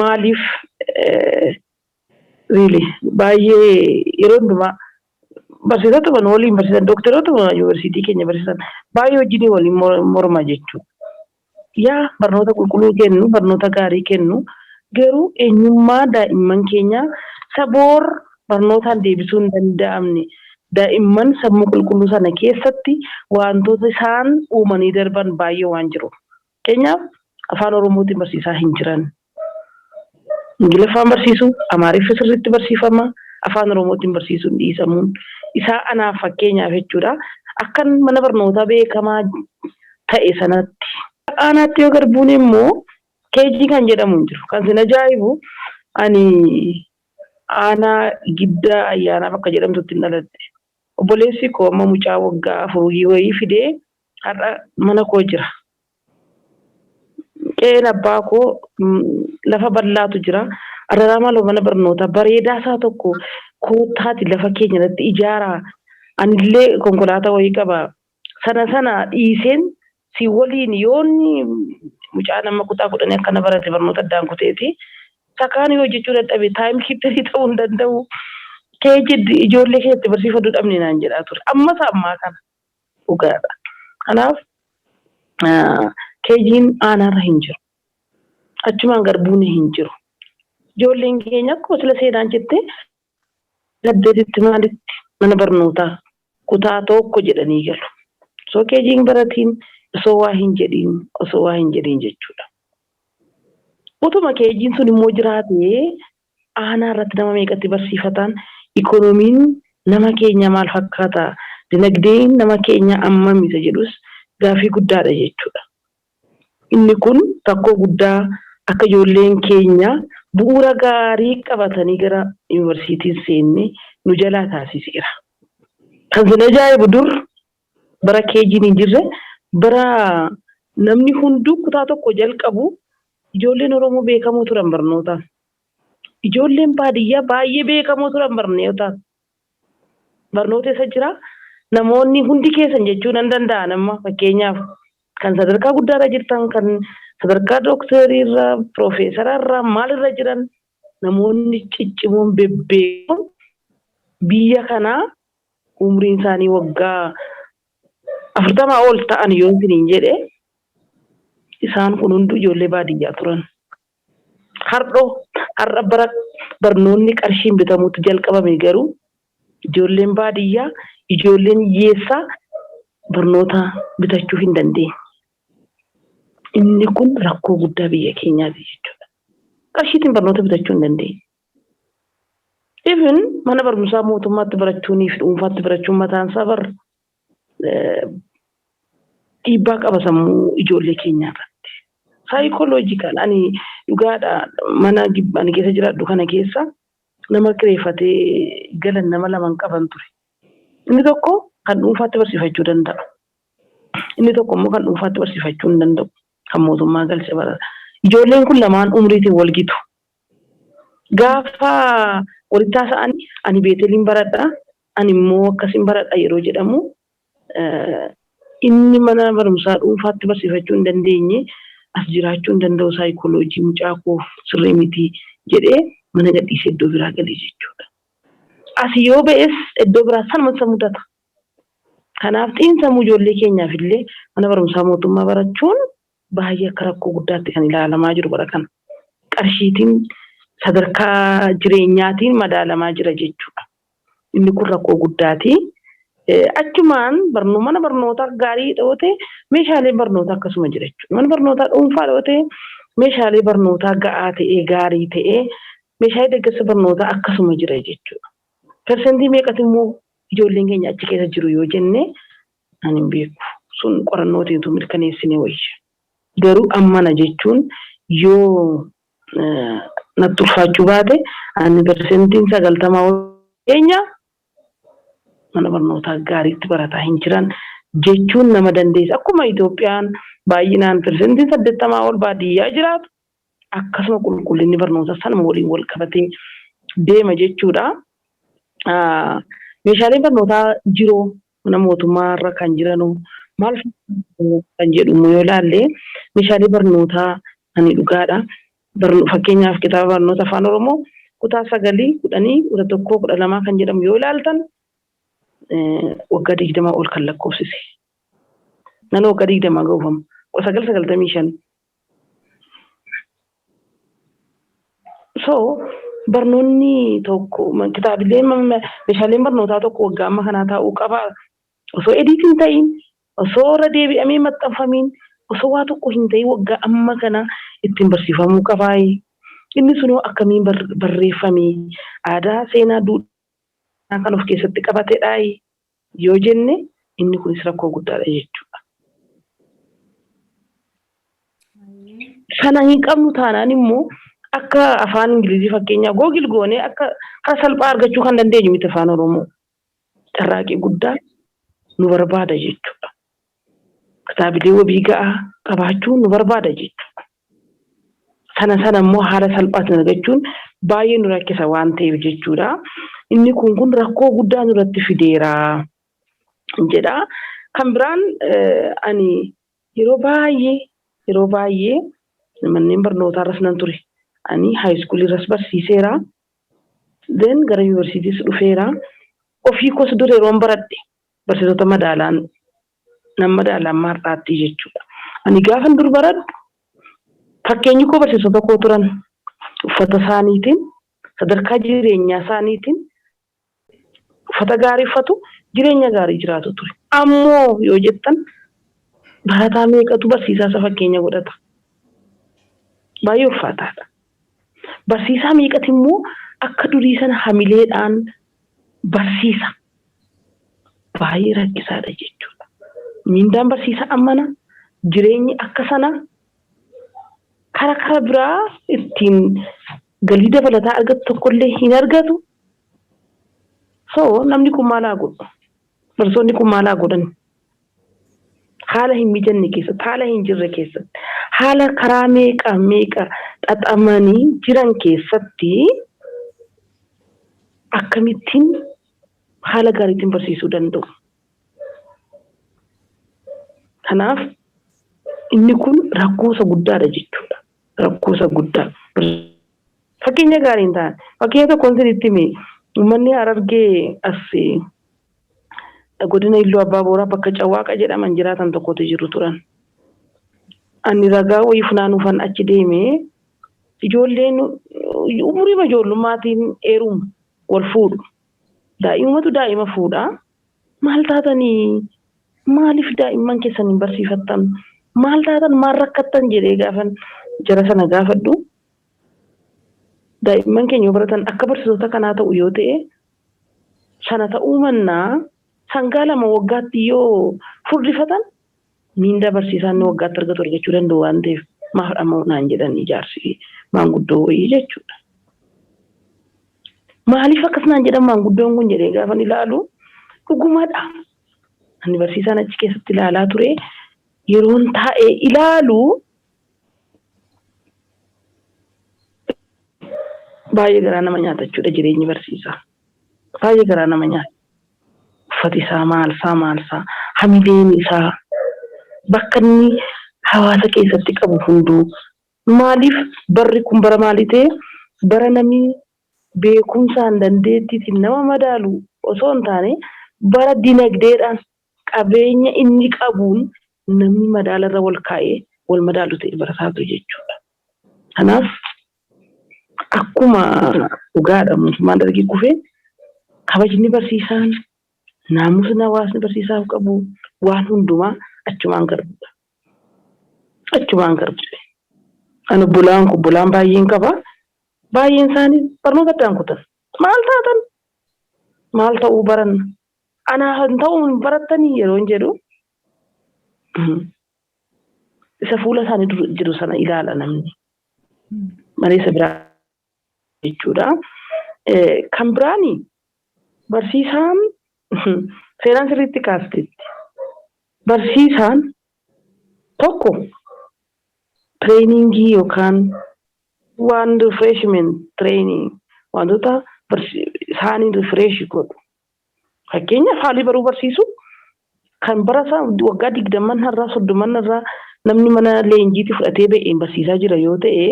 Maaliif, really baay'ee yeroo hundumaa barsiisota waliin barsiisan, dookteroota yuunivarsiitii keenya barsiisan baay'ee wajjin waliin morma jechuudha. Yaa barnoota qulqulluu kennu, barnoota gaarii kennu, garuu eenyummaa daa'imman keenyaa saboor barnootaan deebisuu hin danda'amne, daa'imman sammuu qulqulluu sana keessatti wantoota isaan uumanii darban baay'ee waan jiru. Fakkeenyaaf afaan Oromootiin barsiisaa hin jiran. Ingiliffaan barsiisu, Amaariffa sirriitti barsiifama, afaan Oromootiin barsiisuun dhiisamuun isaa anaaf fakkeenyaaf jechuudha. Akkan mana barnootaa beekamaa ta'e sanatti. Aanaatti yoo garbuun immoo KG kan jedhamu hin jiru. Kan sin ajaa'ibu, ani aanaa Giddaa Ayyaanaa bakka jedhamtutti hin dhaladhe. Obboleessi koo amma mucaa waggaa 4 wayii fidee har'a mana koo jira. Qe'een abbaa koo lafa bal'aatu jira. Adaraa maaloo mana barnootaa bareedaa isaa tokko koottaati lafa keenya irratti ijaaraa. Anillee konkolaataa wayii qaba. Sana sana dhiiseen si waliin yoonni mucaa nama kutaa 10 akkana barate barnoota addaan kuteeti. Sakaan yoo hojjechuu dadhabe time keeperii ta'uu hin danda'u. KG ijoollee keessatti barsiifaduu dhabne naan jedhaa ture. Ammas ammaa kana dhugaadha. Kanaaf KGn aanaarra hin jiru. Achumaan garbuun hin jiru. Ijoolleen keenya akkuma sila seenaan jette 8tti maalitti mana barnootaa kutaa 1 jedhanii galu. Osoo keejiin baratiin, osoo waa hin jedhiin, osoo waa hin jedhiin jechuudha. Utuma keejiin sun immoo jiraatee aanaa irratti nama meeqatti barsiifataan, ikoonomiin nama keenya maal fakkaata, dinagdeen nama keenya ammam isa jedhus gaaffii guddaadha jechuudha. Inni kun rakkoo guddaa akka ijoolleen keenya bu'uura gaarii qabatanii gara yuunivarsiitiin seenne nu jalaa taasiseera. Kan sin ajaa'ibu, dur bara keejiin hin jirre, bara namni hunduu kutaa 1 jalqabu, ijoolleen Oromoo beekamoo turan barnootaan. Ijoolleen baadiyyaa baay'ee beekamoo turan barnootaan. Barnoota isa jira. Namoonni hundi keessan jechuu nan danda'a, nama fakkeenyaaf kan sadarkaa guddaarra jirtan, kan sadarkaa dookteriirra, piroofeesararra, maalirra jiran, namoonni ciccimoon bebbeekamoon biyya kanaa umriin isaanii waggaa 40 ol ta'an yoo isiniin jedhe, isaan kun hunduu ijoollee baadiyyaa turan. Har'oo har'a bara barnoonni qarshiin bitamuutti jalqabame garuu ijoolleen baadiyyaa, ijoolleen hiyyeessaa barnoota bitachuu hin dandeenye. Inni kun rakkoo guddaa biyya keenyaati jechuudha. Qarshiitiin barnoota bitachuu hin dandeenye. Even mana barumsaa mootummaatti barachuunii fi dhuunfaatti barachuun mataan isaa bar dhiibbaa qaba sammuu ijoollee keenyaa irratti. Psychological, ani dhugaadha, mana ani keessa jiraadhu kana keessa nama kireeffatee galan nama lama qaban ture. Inni tokko kan dhuunfaatti barsiifachuu danda'a. Inni tokko immoo kan dhuunfaatti barsiifachuu hin danda'u. Kan mootummaa galche barata. Ijoolleen kun lamaan umriitiin wal gitu. Gaafa walitti haasa'an, ani Beeteliin baradha, ani immoo akkasiin baradha yeroo jedhamu, inni mana barumsaa dhuunfaatti barsiifachuu hin dandeenye as jiraachuu hin danda'u, saayikooloojii mucaa koof sirrii miti jedhee mana gadhiisee iddoo biraa galee jechuudha. As yoo ba'es iddoo biraa sanuma isa mudata. Kanaaf xiinsammuu ijoollee keenyaaf illee mana barumsaa mootummaa barachuun baay'ee akka rakkoo guddaatti kan ilaalamaa jiru bara kana. Qarshiitiin, sadarkaa jireenyaatiin madaalamaa jira jechuudha. Inni kun rakkoo guddaati. Achumaan mana barnootaa gaarii dhoote meeshaaleen barnootaa akkasuma jira jechuudha. Mana barnootaa dhuunfaa dhoote meeshaalee barnootaa ga'aa ta'ee, gaarii ta'ee, meeshaalee deeggarsa barnootaa akkasuma jira jechuudha. Persentii meeqatu immoo ijoolleen keenya achi keessa jiru yoo jenne, ani hin beeku. Sun qorannootiitu mirkaneessine wayya. Garuu ammana jechuun yoo natti ulfaachuu baate, ani persentiin 90 keenya mana barnootaa gaariitti barataa hin jiran jechuun nama dandeessa. Akkuma Itoophiyaan baay'inaan persentiin 80 ol baadiyyaa jiraatu, akkasuma qulqullinni barnootaa sanuma waliin wal qabatee deema jechuudha. Meeshaaleen barnootaa jiroo mana mootummaa irra kan jiranu maal kan jedhu yoo ilaalle, meeshaalee barnootaa ani dhugaadha. Fakkeenyaaf kitaaba barnoota Afaan Oromoo kutaa 9, 10, 11, 12 kan jedhamu yoo ilaaltan, waggaa 20 ol kan lakkoofsise. Nan waggaa 20 ga'uufamu. 1995. So barnoonni tokko, kitaabileen, meeshaaleen barnootaa tokko waggaa amma kanaa taa'uu qaba. Osoo edit hin ta'in, osoo irra deebi'amee maxxanfamiin, osoo waa tokko hin ta'in waggaa amma kana ittiin barsiifamuu qabaayi. Inni sunoo akkamiin barreeffame, aadaa, seenaa, duudhaa kan of keessatti qabatedhaayi yoo jenne, inni kunis rakkoo guddaadha jechuudha. Sana hin qabnu taanaan immoo akka afaan Ingilizii fakkeenyaaf Google goonee akka karaa salphaa argachuu kan dandeenyu miti Afaan Oromoo. Carraaqii guddaa nu barbaada jechuudha. Kitaabilee wabii ga'aa qabaachuu nu barbaada jechuudha. Sana sana immoo haala salphaatiin argachuun baay'ee nu rakkisa waan ta'eef jechuudha. Inni kun rakkoo guddaa nurratti fideera jedha. Kan biraan, ani yeroo baay'ee manneen barnootaa irras nan ture. Ani high schoolii irras barsiiseera. Then gara yuunivarsiitiis dhufeera. Ofii koos dur yeroon baradhe barsiisota madaalaan nan madaalaan har'aatti jechuudha. Ani gaafan dur baradhu fakkeenyi koo barsiisota koo turan. Uffata isaaniitiin, sadarkaa jireenyaa isaaniitiin uffata gaarii uffatu, jireenya gaarii jiraatu ture. Ammoo yoo jettan, barataa meeqatu barsiisaa isa fakkeenya godhata? Baay'ee ulfaataadha. Barsiisaa meeqati immoo akka durii sana hamileedhaan barsiisa? Baay'ee rakkisaadha jechuudha. Miindaan barsiisaa ammana, jireenyi akka sana, kara biraa ittiin galii dabalataa argatu tokkollee hin argatu. So namni kun maal haa godhu? Barsiisonni kun maal haa godhan? Haala hin mijanne keessatti, haala hin jirre keessatti, haala karaa meeqa meeqa xaxamanii jiran keessatti akkamittiin haala gaariitiin barsiisuu danda'u? Kanaaf inni kun rakkoosa guddaadha jechuudha. Rakkoosa guddaa. Fakkeenya gaarii hin taane. Fakkeenya tokkoon isinitti hime. Uummanni Harargee as godina Illuu Abbaa Booraa bakka Cawwaaqa jedhaman jiraatan tokkotu jiru turan. Ani ragaa wayii funaanuufan achi deeme. Ijoolleen umurii ijoollumaatiin heerumu, wal fuudhu. Daa'imatu daa'ima fuudha. Maal taatanii, maaliif daa'imman keessan hin barsiifattan? Maal taatan, maal rakkattan jedhee gaafan jara sana gaafadhu. Daa'imman keenya yoo baratan akka barsiisota kanaa ta'u yoo ta'e, sana ta'uu mannaa sangaa 2 waggaatti yoo furdifatan miindaa barsiisaan inni waggaatti argatu argachuu danda'u waan ta'eef maaf dhama'u naan jedhan ijaarsi maanguddoo wayii jechuudha. Maaliif akkas naan jedhan maanguddoon kun jedhee gaafan ilaalu, dhugumadha. Ani barsiisaan achi keessatti ilaalaa ture, yeroon taa'ee ilaalu baay'ee garaa nama nyaata jechuudha jireenyi barsiisaa. Baay'ee garaa nama nyaata. Uffati isaa maalsaa maalsaa, hamileen isaa, bakka inni hawaasa keessatti qabu hunduu. Maaliif, barri kun bara maalii ta'e? Bara namni beekumsaan dandeettiitiin nama madaalu osoo hin taane, bara dinagdeedhaan qabeenya inni qabuun namni madaalarra wal kaa'ee wal madaalu ta'e barataatu jechuudha. Kanaaf akkuma dhugaadha, mootummaan Dargii kufee kabajni barsiisaan, naamusni hawaasni barsiisaaf qabu waan hundumaa achumaan garbudha. Achumaan garbute. Ani obbolaan obbolaan baay'een qaba. Baay'een isaanii barnoota addaan kutan. Maal taatan? Maal ta'uu baranna? Anaa hin ta'uu hin barattanii yeroo hin jedhu, isa fuula isaanii jiru sana ilaala namni. Malee isa biraa jechuudha. Kan biraani, barsiisaan seeraan sirriitti kaasteetti. Barsiisaan tokko trainingii yookaan waan refreshment training, wantoota isaanii refresh godhu. Fakkeenyaaf, haalli baruu barsiisu kan bara isaa waggaa 20 har'aa, 30 irraa namni mana leenjiitti fudhatee ba'een barsiisaa jira yoo ta'e,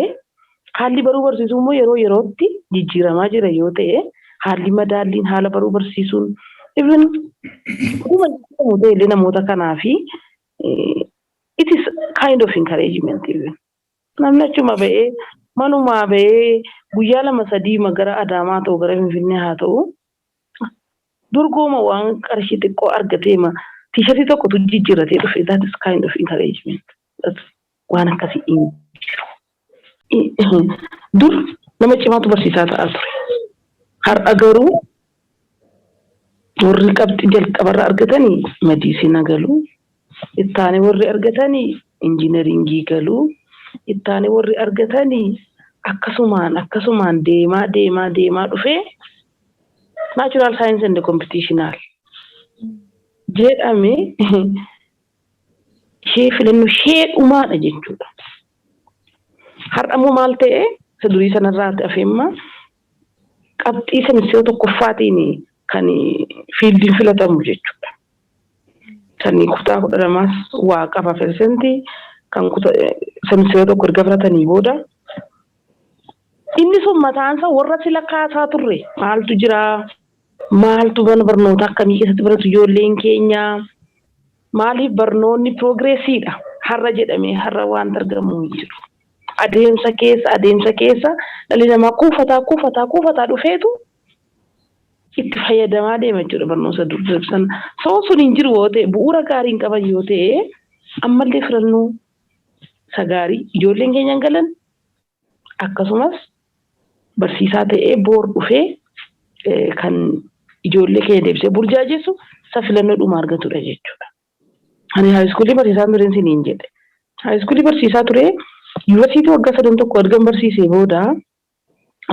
haalli baruu barsiisuu immoo yeroo yerootti jijjiiramaa jira yoo ta'e, haalli madaalliin haala baruu barsiisuun even dhuguma jijjiiramu ta'e illee, namoota kanaa fi it is kind of encouragement. Even namni achuma ba'ee, manumaa ba'ee, guyyaa 2 3 gara Adaamaa ta'u, gara Finfinnee haa ta'u, durgooma waan qarshii xiqqoo argateema T-shirtii tokkotu jijjiirratee dhufe, that is kind of encouragement. Waan akkasii hin jiru. Dur nama cimaatu barsiisaa ta'aa ture. Har'a garuu warri qabxii jalqabarra argatanii medicine galuu, ittaane warri argatanii engineeringii galuu, ittaane warri argatanii akkasumaan akkasumaan deemaa deemaa deemaa dhufee natural science and computational jedhame ishee filannoo ishee dhumaadha jechuudha. Har'a immoo maal ta'e? Isa durii sanarraa hafeemma qabxii semestera tokkoffaatiin kan fieldiin filatamu jechuudha. Kan kutaa 12s waa qaba percentii kan semestera tokko erga filatanii booda, inni sun mataansaa warra sila kaasaa turre, maaltu jira, maaltu mana barnoota akkamii keessatti baratu ijoolleen keenya? Maaliif, barnoonni progressiidha. Har'a jedhamee har'a waan argamu hin jiru. Adeemsa keessa dhalli namaa kuufataa kuufataa kuufataa dhufeetu itti fayyadamaa deema jechuudha barnoota dur sana. Soo sun hin jiru yoo ta'e, bu'uura gaarii hin qaban yoo ta'e, ammallee filannoo isa gaarii ijoolleen keenya hin galan, akkasumas barsiisaa ta'ee boor dhufee kan ijoollee keenya deebisee burjaajessu isa filannoo dhuma argatudha jechuudha. Ani high schoolii barsiisaa tureen siniin jedhe. High schoolii barsiisaa ture, yuunivarsiitii waggaa sadan tokko ergan barsiisee booda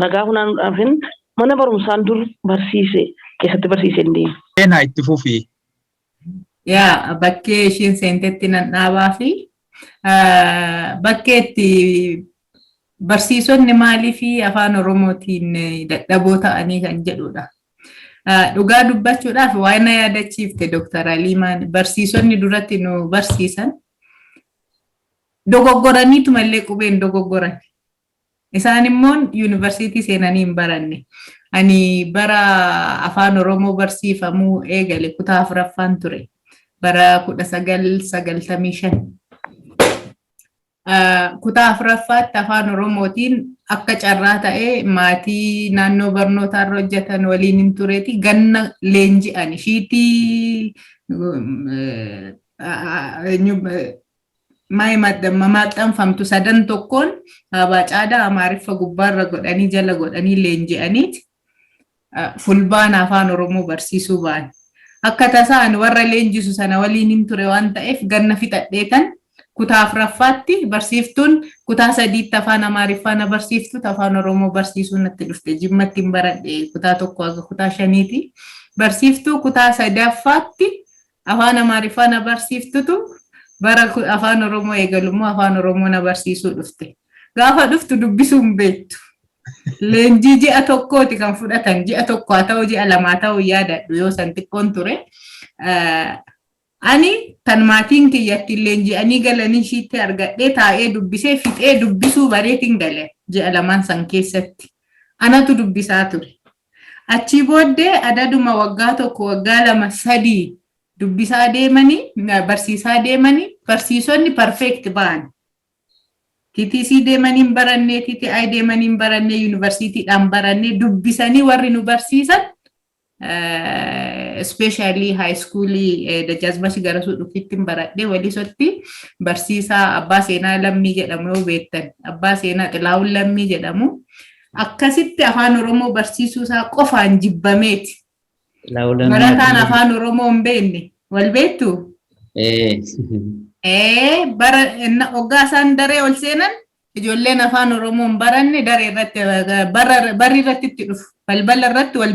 ragaa funaanuudhaafin mana barumsaan dur barsiise keessatti barsiisee hin deemu. Seenaa, itti fufii. Yaa, bakkee ishiin seentetti nan dhaabaa fi bakkee itti barsiisonni maalii fi afaan Oromootiin dadhaboo ta'anii kan jedhudha. Dhugaa dubbachuudhaaf waan na yaadachiifte Dr. Aliimaan, barsiisonni duratti nu barsiisan dogoggoraniitu mallee qubeen dogoggoran. Isaan immoo yuunivarsiitii seenanii hin baranne. Ani bara afaan Oromoo barsiifamuu eegale kutaa afuraffaan ture. Bara 1995. Kutaa afuraffaatti afaan Oromootiin akka carraa ta'ee maatii naannoo barnootaarra hojjetan waliin hin tureeti ganna leenji'an ishiitii maxxanfamtu sadan tokkoon abaacaadhaa Amaariffa gubbaarra godhanii jala godhanii leenji'aniiti fulbaana afaan Oromoo barsiisuu ba'an. Akka tasaan warra leenjisu sana waliin hin ture waan ta'eef ganna fixadheetan kutaa afuraffaatti barsiiftuun kutaa sadiitti afaan Amaariffaa na barsiiftu afaan Oromoo barsiisuu natti dhufte. Jimmatti hin baradhe kutaa tokko haga kutaa shaniiti. Barsiiftuu kutaa sadaffaatti afaan Amaariffaa na barsiiftutu bara afaan Oromoo eegalummoo afaan Oromoo na barsiisuu dhufte. Gaafa dhuftu dubbisuu hin beektu. Leenjii ji'a tokkooti kan fudhatan, ji'a tokko haa ta'u ji'a lama haa ta'u yaadadhu, yoo san xiqqoon ture. Ani kan maatiin kiyyatti leenji'anii galanii ishiitti argadhee taa'ee dubbisee fixee dubbisuu bareetiin gale ji'a lamaan san keessatti. Anatu dubbisaa ture. Achii booddee adaduma waggaa tokko, waggaa 2, 3 dubbisaa deemanii, barsiisaa deemanii, barsiisonni perfect ba'an. TTC deemanii hin barannee, TTI deemanii hin barannee, yuunivarsiitiidhaan barannee dubbisanii warri nu barsiisan, especially high schoolii Dajjaazmash Garasuu dhufitti hin baradhee Walisotti, barsiisaa Abbaa Seenaa Lammii jedhamu yoo beektan, Abbaa Seenaa Xilaawun Lammii jedhamu, akkasitti afaan Oromoo barsiisuu isaa qofaan jibbameeti. Barataan afaan Oromoo hin beekne wal beektu? Bara waggaa isaan daree ol seenan ijoolleen afaan Oromoo hin baranne daree irratti barri irratti itti dhufu, balbala irratti wal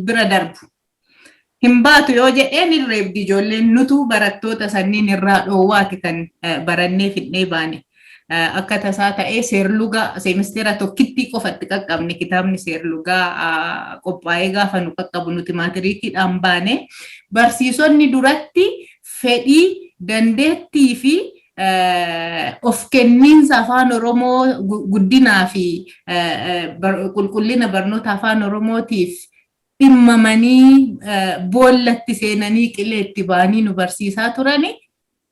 bira darbu. Hin baatu yoo jedheen hin reebdi ijoolleen. Nutu barattoota sanniin irraa dhoowwaati kan barannee fidnee baane. Akka tasaa ta'ee seerlugaa seemisteera tokkittii qofatti qaqqabne, kitaabni seerlugaa qophaa'ee gaafa nu qaqqabu nuti maatiriikiidhaan baane. Barsiisonni duratti fedhii, dandeettii fi of kenniinsa afaan Oromoo guddinaa fi qulqullina barnoota afaan Oromootiif dhimmamanii boollatti seenanii qileetti ba'anii nu barsiisaa turani,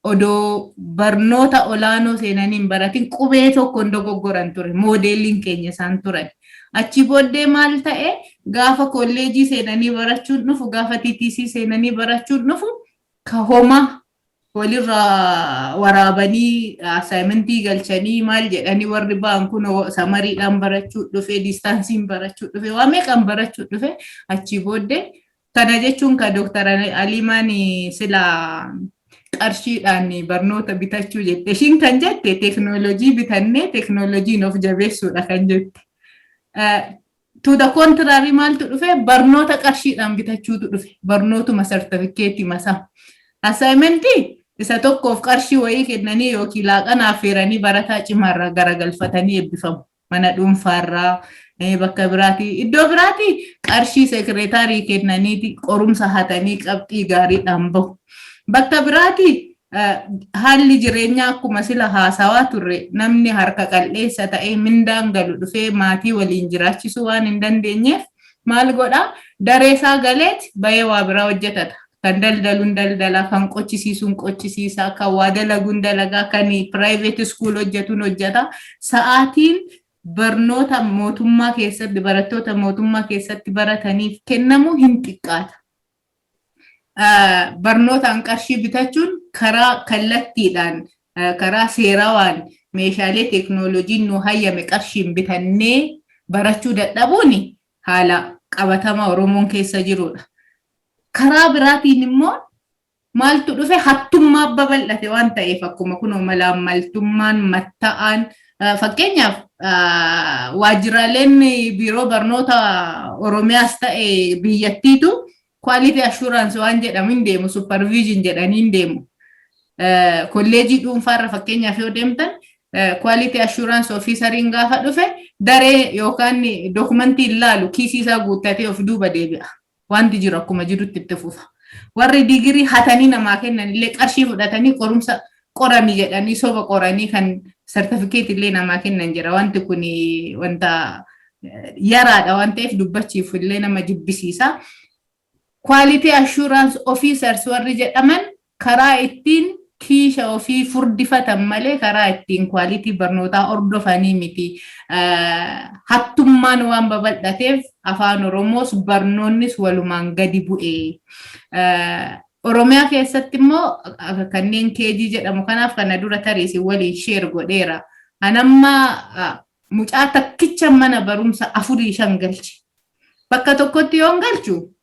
odoo barnoota olaanoo seenanii hin baratin qubee tokko hin dogoggoran ture. Moodeeliin keenya isaan turan. Achi booddee maal ta'e? Gaafa kolleejii seenanii barachuun dhufu, gaafa TTC seenanii barachuun dhufu, ka homaa walirraa waraabanii assignmentii galchanii maal jedhanii warri ba'an kun summeriidhaan barachuu dhufe, distanceiin barachuu dhufe, waa meeqaan barachuu dhufe achii booddee. Kana jechuun ka Dooktar Aliimaan sila qarshiidhaan barnoota bitachuu jette. Ishiin kan jette teeknooloojii bitannee teeknooloojiin of jabeessuudha kan jette. To the contrary, maaltu dhufe? Barnoota qarshiidhaan bitachuutu dhufe. Barnootuma sartifikeetii masaa. Assignmentii isa tokkoof qarshii wayii kennanii yookiin laaqana affeeranii barataa cimaarraa garagalfatanii eebbifamu. Mana dhuunfaarraa, bakka biraatii, iddoo biraatii qarshii sekireetaarii kennaniiti qorumsa hatanii qabxii gaariidhaan bahu. Bakka biraatii haalli jireenyaa akkuma sila haasawaa turre namni harka qal'eessa ta'ee mindaan galu dhufee maatii waliin jiraachisuu waan hin dandeenyeef maal godhaa? Daree isaa galeet bahee waa biraa hojjetata. Kan daldaluun daldala, kan qochisiisuun qochisiisa, kan waa dalaguun dalagaa, kan private school hojjetuun hojjeta. Sa'aatiin barnoota mootummaa keessatti, barattoota mootummaa keessatti barataniif kennamu hin xiqqaata. Barnootaan qarshii bitachuun karaa kallattiidhaan, karaa seerawaan, meeshaalee teeknooloojiin nu hayyame qarshiin bitannee barachuu dadhabuun haala qabatama Oromoon keessa jirudha. Karaa biraatiin immoo maaltu dhufe? Hattummaa babal'ate waan ta'eef, akkuma kunoo malaammaltummaan matta'aan, fakkeenyaaf waajjiraaleen biiroo barnoota Oromiyaas ta'e biyyattiitu quality assurance waan jedhamu hin deemu, supervision jedhanii hin deemu. Kolleejii dhuunfaarra fakkeenyaaf yoo deemtan, quality assurance officeriin gaafa dhufe daree yookaan dokumentii ilaalu kiisii isaa guuttatee of duuba deebi'a. Wanti jiru akkuma jirutti itti fufa. Warri digirii hatanii namaa kennan illee qarshii fudhatanii qorumsa qorami jedhanii soba qoranii kan sartifikeet illee namaa kennan jira. Wanti kun wanta yaraadha waan ta'eef dubbachiif illee nama jibbisiisa. Quality assurance officers warri jedhaman karaa ittiin kiisha ofii furdifatan malee karaa ittiin quality barnootaa hordofanii miti. Hattummaan waan babal'ateef afaan Oromoos barnoonnis walumaan gadi bu'e. Oromiyaa keessatti immoo kanneen KG jedhamu kanaaf kana dura tarii waliin share godheera. Anamma mucaa takkicha mana barumsa afurii shan galche. Bakka tokkotti yoon galchu,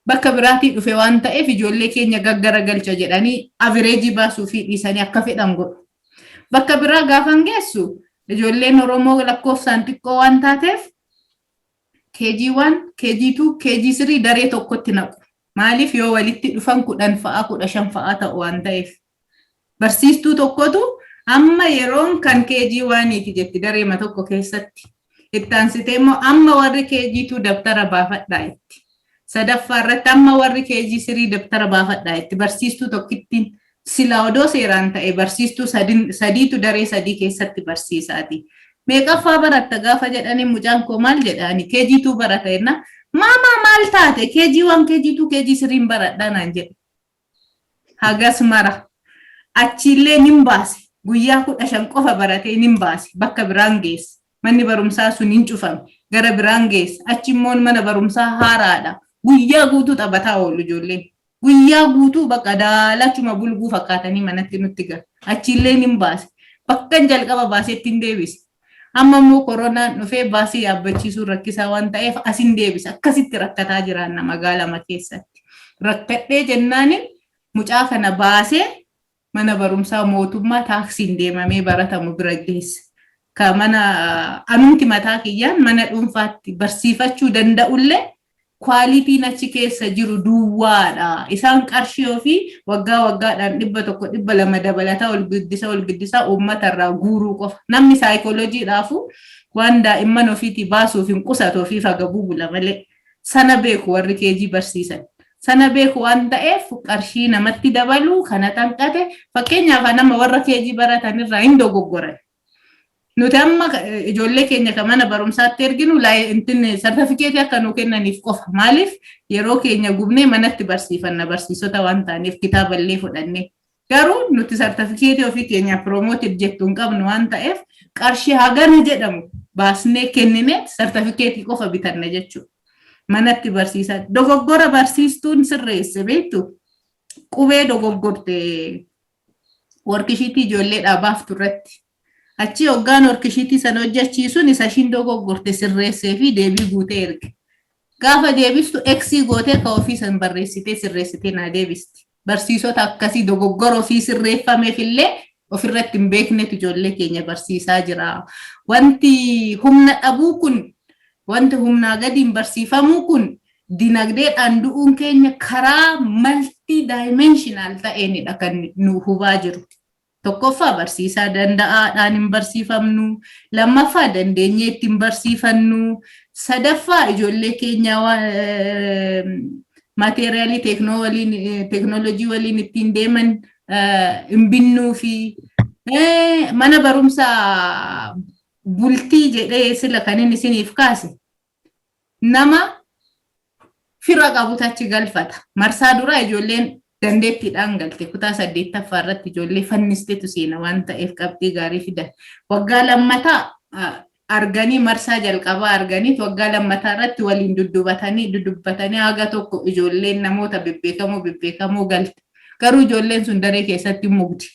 bakka biraatii dhufe waan ta'eef ijoollee keenya gaggara galcha jedhanii average baasuu fi dhiisanii akka fedhan godhu. Bakka biraa gaafan geessu, ijoolleen Oromoo lakkoofsaan xiqqoo waan taateef KG 1, KG 2, KG 3 daree tokkotti naqu. Maaliif? Yoo walitti dhufan 10 fa'aa, 15 fa'aa ta'u waan ta'eef. Barsiistuu tokkotu amma yeroon kan KG oneiiti jetti dareema tokko keessatti. Itti aansitee immoo amma warri KG 2 dabtara baafadhaa jetti. Sadaffaa irratti amma warri KG 3 dabtara baafadhaa jetti. Barsiistuu tokkittiin sila odoo seeraan ta'e barsiistuu sadiitu daree sadii keessatti barsiisaati. Meeqaffaa baratta gaafa jedhanii, mucaan koo maal jedhaani, KG 2 barata jenna. Maamaa, maal taate, KG 1, KG 2, KG 3 baradhaa naan jedhe. Hagas mara. Achiillee nin baase. Guyyaa 15 qofa baratee nin baase. Bakka biraan geesse. Manni barumsaa sun hin cufame. Gara biraan geesse. Achi immoo mana barumsaa haaraadha. Guyyaa guutuu taphataa oolu ijoolleen. Guyyaa guutuu bakka daalachuma bulguu fakkaatanii manatti nutti galu. Achiillee nin baase. Bakka jalqaba baasetti hin deebise. Amma immoo koronaan dhufee baasii yaabbachiisuun rakkisaa waan ta'eef asin deebise. Akkasitti rakkataa jiraanna magaalama keessatti. Rakkadhee jennaanin mucaa kana baasee mana barumsaa mootummaa taaksiin deemamee baratamu bira geesse. Ka mana anumti mataa kiyyaan mana dhuunfaatti barsiifachuu danda'ullee qualityn achi keessa jiru duwwaadha. Isaan qarshii ofii waggaa waggaadhaan 100, 200 dabalataa ol guddisaa ol guddisaa uummatarraa guuruu qofa. Namni saayikooloojiidhaafu waan daa'imman ofiitii baasuuf hin qusatu, ofiif hagabuu bula malee. Sana beeku warri KG barsiisan. Sana beeku waan ta'eef qarshii namatti dabaluu kana tanqate. Fakkeenyaaf nama warra KG baratanirraa hin dogoggoran. Nuti amma ijoollee keenya kan mana barumsaatti erginu sartifikeetii akka nu kennaniif qofa. Maaliif? Yeroo keenya gubnee manatti barsiifanna barsiisota waan ta'aniif, kitaaballee fudhannee. Garuu nuti sartifikeetii ofii keenya promote jettu hin qabnu waan ta'eef qarshii hagana jedhamu baasnee kenninee sartifikeetii qofa bitanna jechuudha. Manatti barsiisaa. Dogoggora barsiistuun sirreesse beektu, qubee dogoggorte worksheetii ijoolleedhaa baaftu irratti. Achi hoggaan worksheetii sana hojjechiisuun isa ishiin dogoggorte sirreessee fi deebii guutee erge. Gaafa deebistu X gootee ka ofii san barreessitee sirreessitee naa deebisti. Barsiisota akkasii dogoggora ofii sirreeffameef illee ofirratti hin beeknetu ijoollee keenya barsiisaa jira. Wanti humna dhabuu kun, wanti humnaa gadiin barsiifamuu kun, dinagdeedhaan du'uun keenya karaa multi dimensional ta'eenidha kan nu hubaa jiru. Tokkoffaa, barsiisaa danda'aadhaan hin barsiifamnu. Lammaffaa, dandeenyee ittiin barsiifannu. Sadaffaa, ijoollee keenya maateeriyaalii teeknooloojii waliin ittiin deeman hin binnuu fi mana barumsaa bultii jedhee sila kan inni isiniif kaase nama Fira qabutu achi galfata. Marsaa duraa ijoolleen dandeettiidhaan galte, kutaa saddeettaffaa irratti ijoollee fannisteetu seena waan ta'eef qabxii gaarii fidan. Waggaa lammataa arganii, marsaa jalqabaa arganii, waggaa lammataa irratti waliin duddubatanii dudubbatanii haga tokko ijoolleen namoota bebbeekamoo bebbeekamoo galte. Garuu ijoolleen sun daree keessatti mugdi.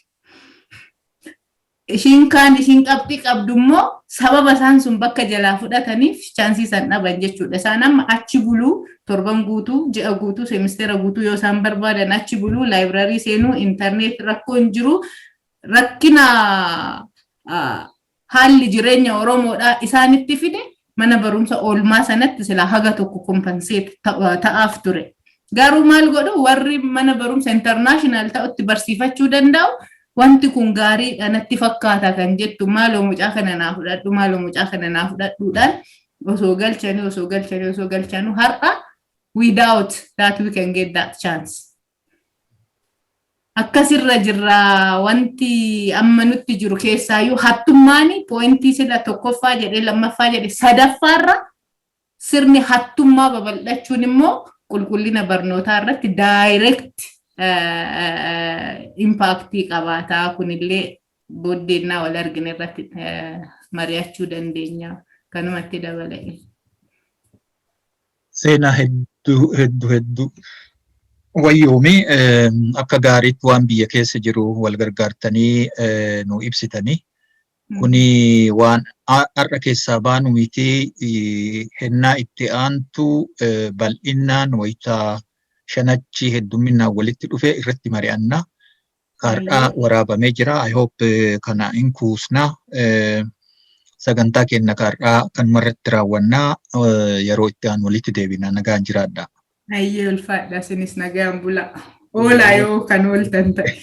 Ishiin kaan ishiin qabxii qabdu immoo sababa isaan sun bakka jalaa fudhataniif chance san dhaban jechuudha. Isaan amma achi buluu, torban guutuu, ji'a guutuu, seemisteera guutuu yoo isaan barbaadan achi buluu, library seenuu, internet rakkoon jiru, rakkina haalli jireenya Oromoodhaa isaanitti fide mana barumsa oolmaa sanatti silaa haga tokko compensate ta'aaf ture. Garuu maal godhu? Warri mana barumsa international ta'utti barsiifachuu danda'u, wanti kun gaariidha natti fakkaata kan jettu, maaloo mucaa kana naa fudhadhu, maaloo mucaa kana naa fudhadhuudhaan osoo galchanii, osoo galchanii, osoo galchanii, har'a without that we can get that chance. Akkasirra jirra. Wanti amma nutti jiru keessaayyuu hattummaani point sila tokkoffaa jedhee, lammaffaa jedhe, sadaffaarra sirni hattummaa babal'achuun immoo qulqullina barnootaa irratti direct impact qabaataa. Kunillee booddeennaa wal argine irratti mari'achuu dandeenya, kanumatti dabala'e. Seenaa, hedduu hedduu hedduu wayyoomii, akka gaariitti waan biyya keessa jiru wal gargaartanii nu ibsitanii. Kuni waan har'a keessaa baanu miti. Hennaa itti aantu bal'innaan wayitaa shanachi heddumminaan walitti dhufe irratti mari'anna. Har'a waraabamee jira. I hope kana hin kuusna. Sagantaa keenya har'aa kanumarratti raawwannaa, yeroo itti aanu walitti deebina. Nagaan jiraadha. Hayyee, ulfaadha, isinis nagaan bula. Oolaa yoo kan ooltan ta'e.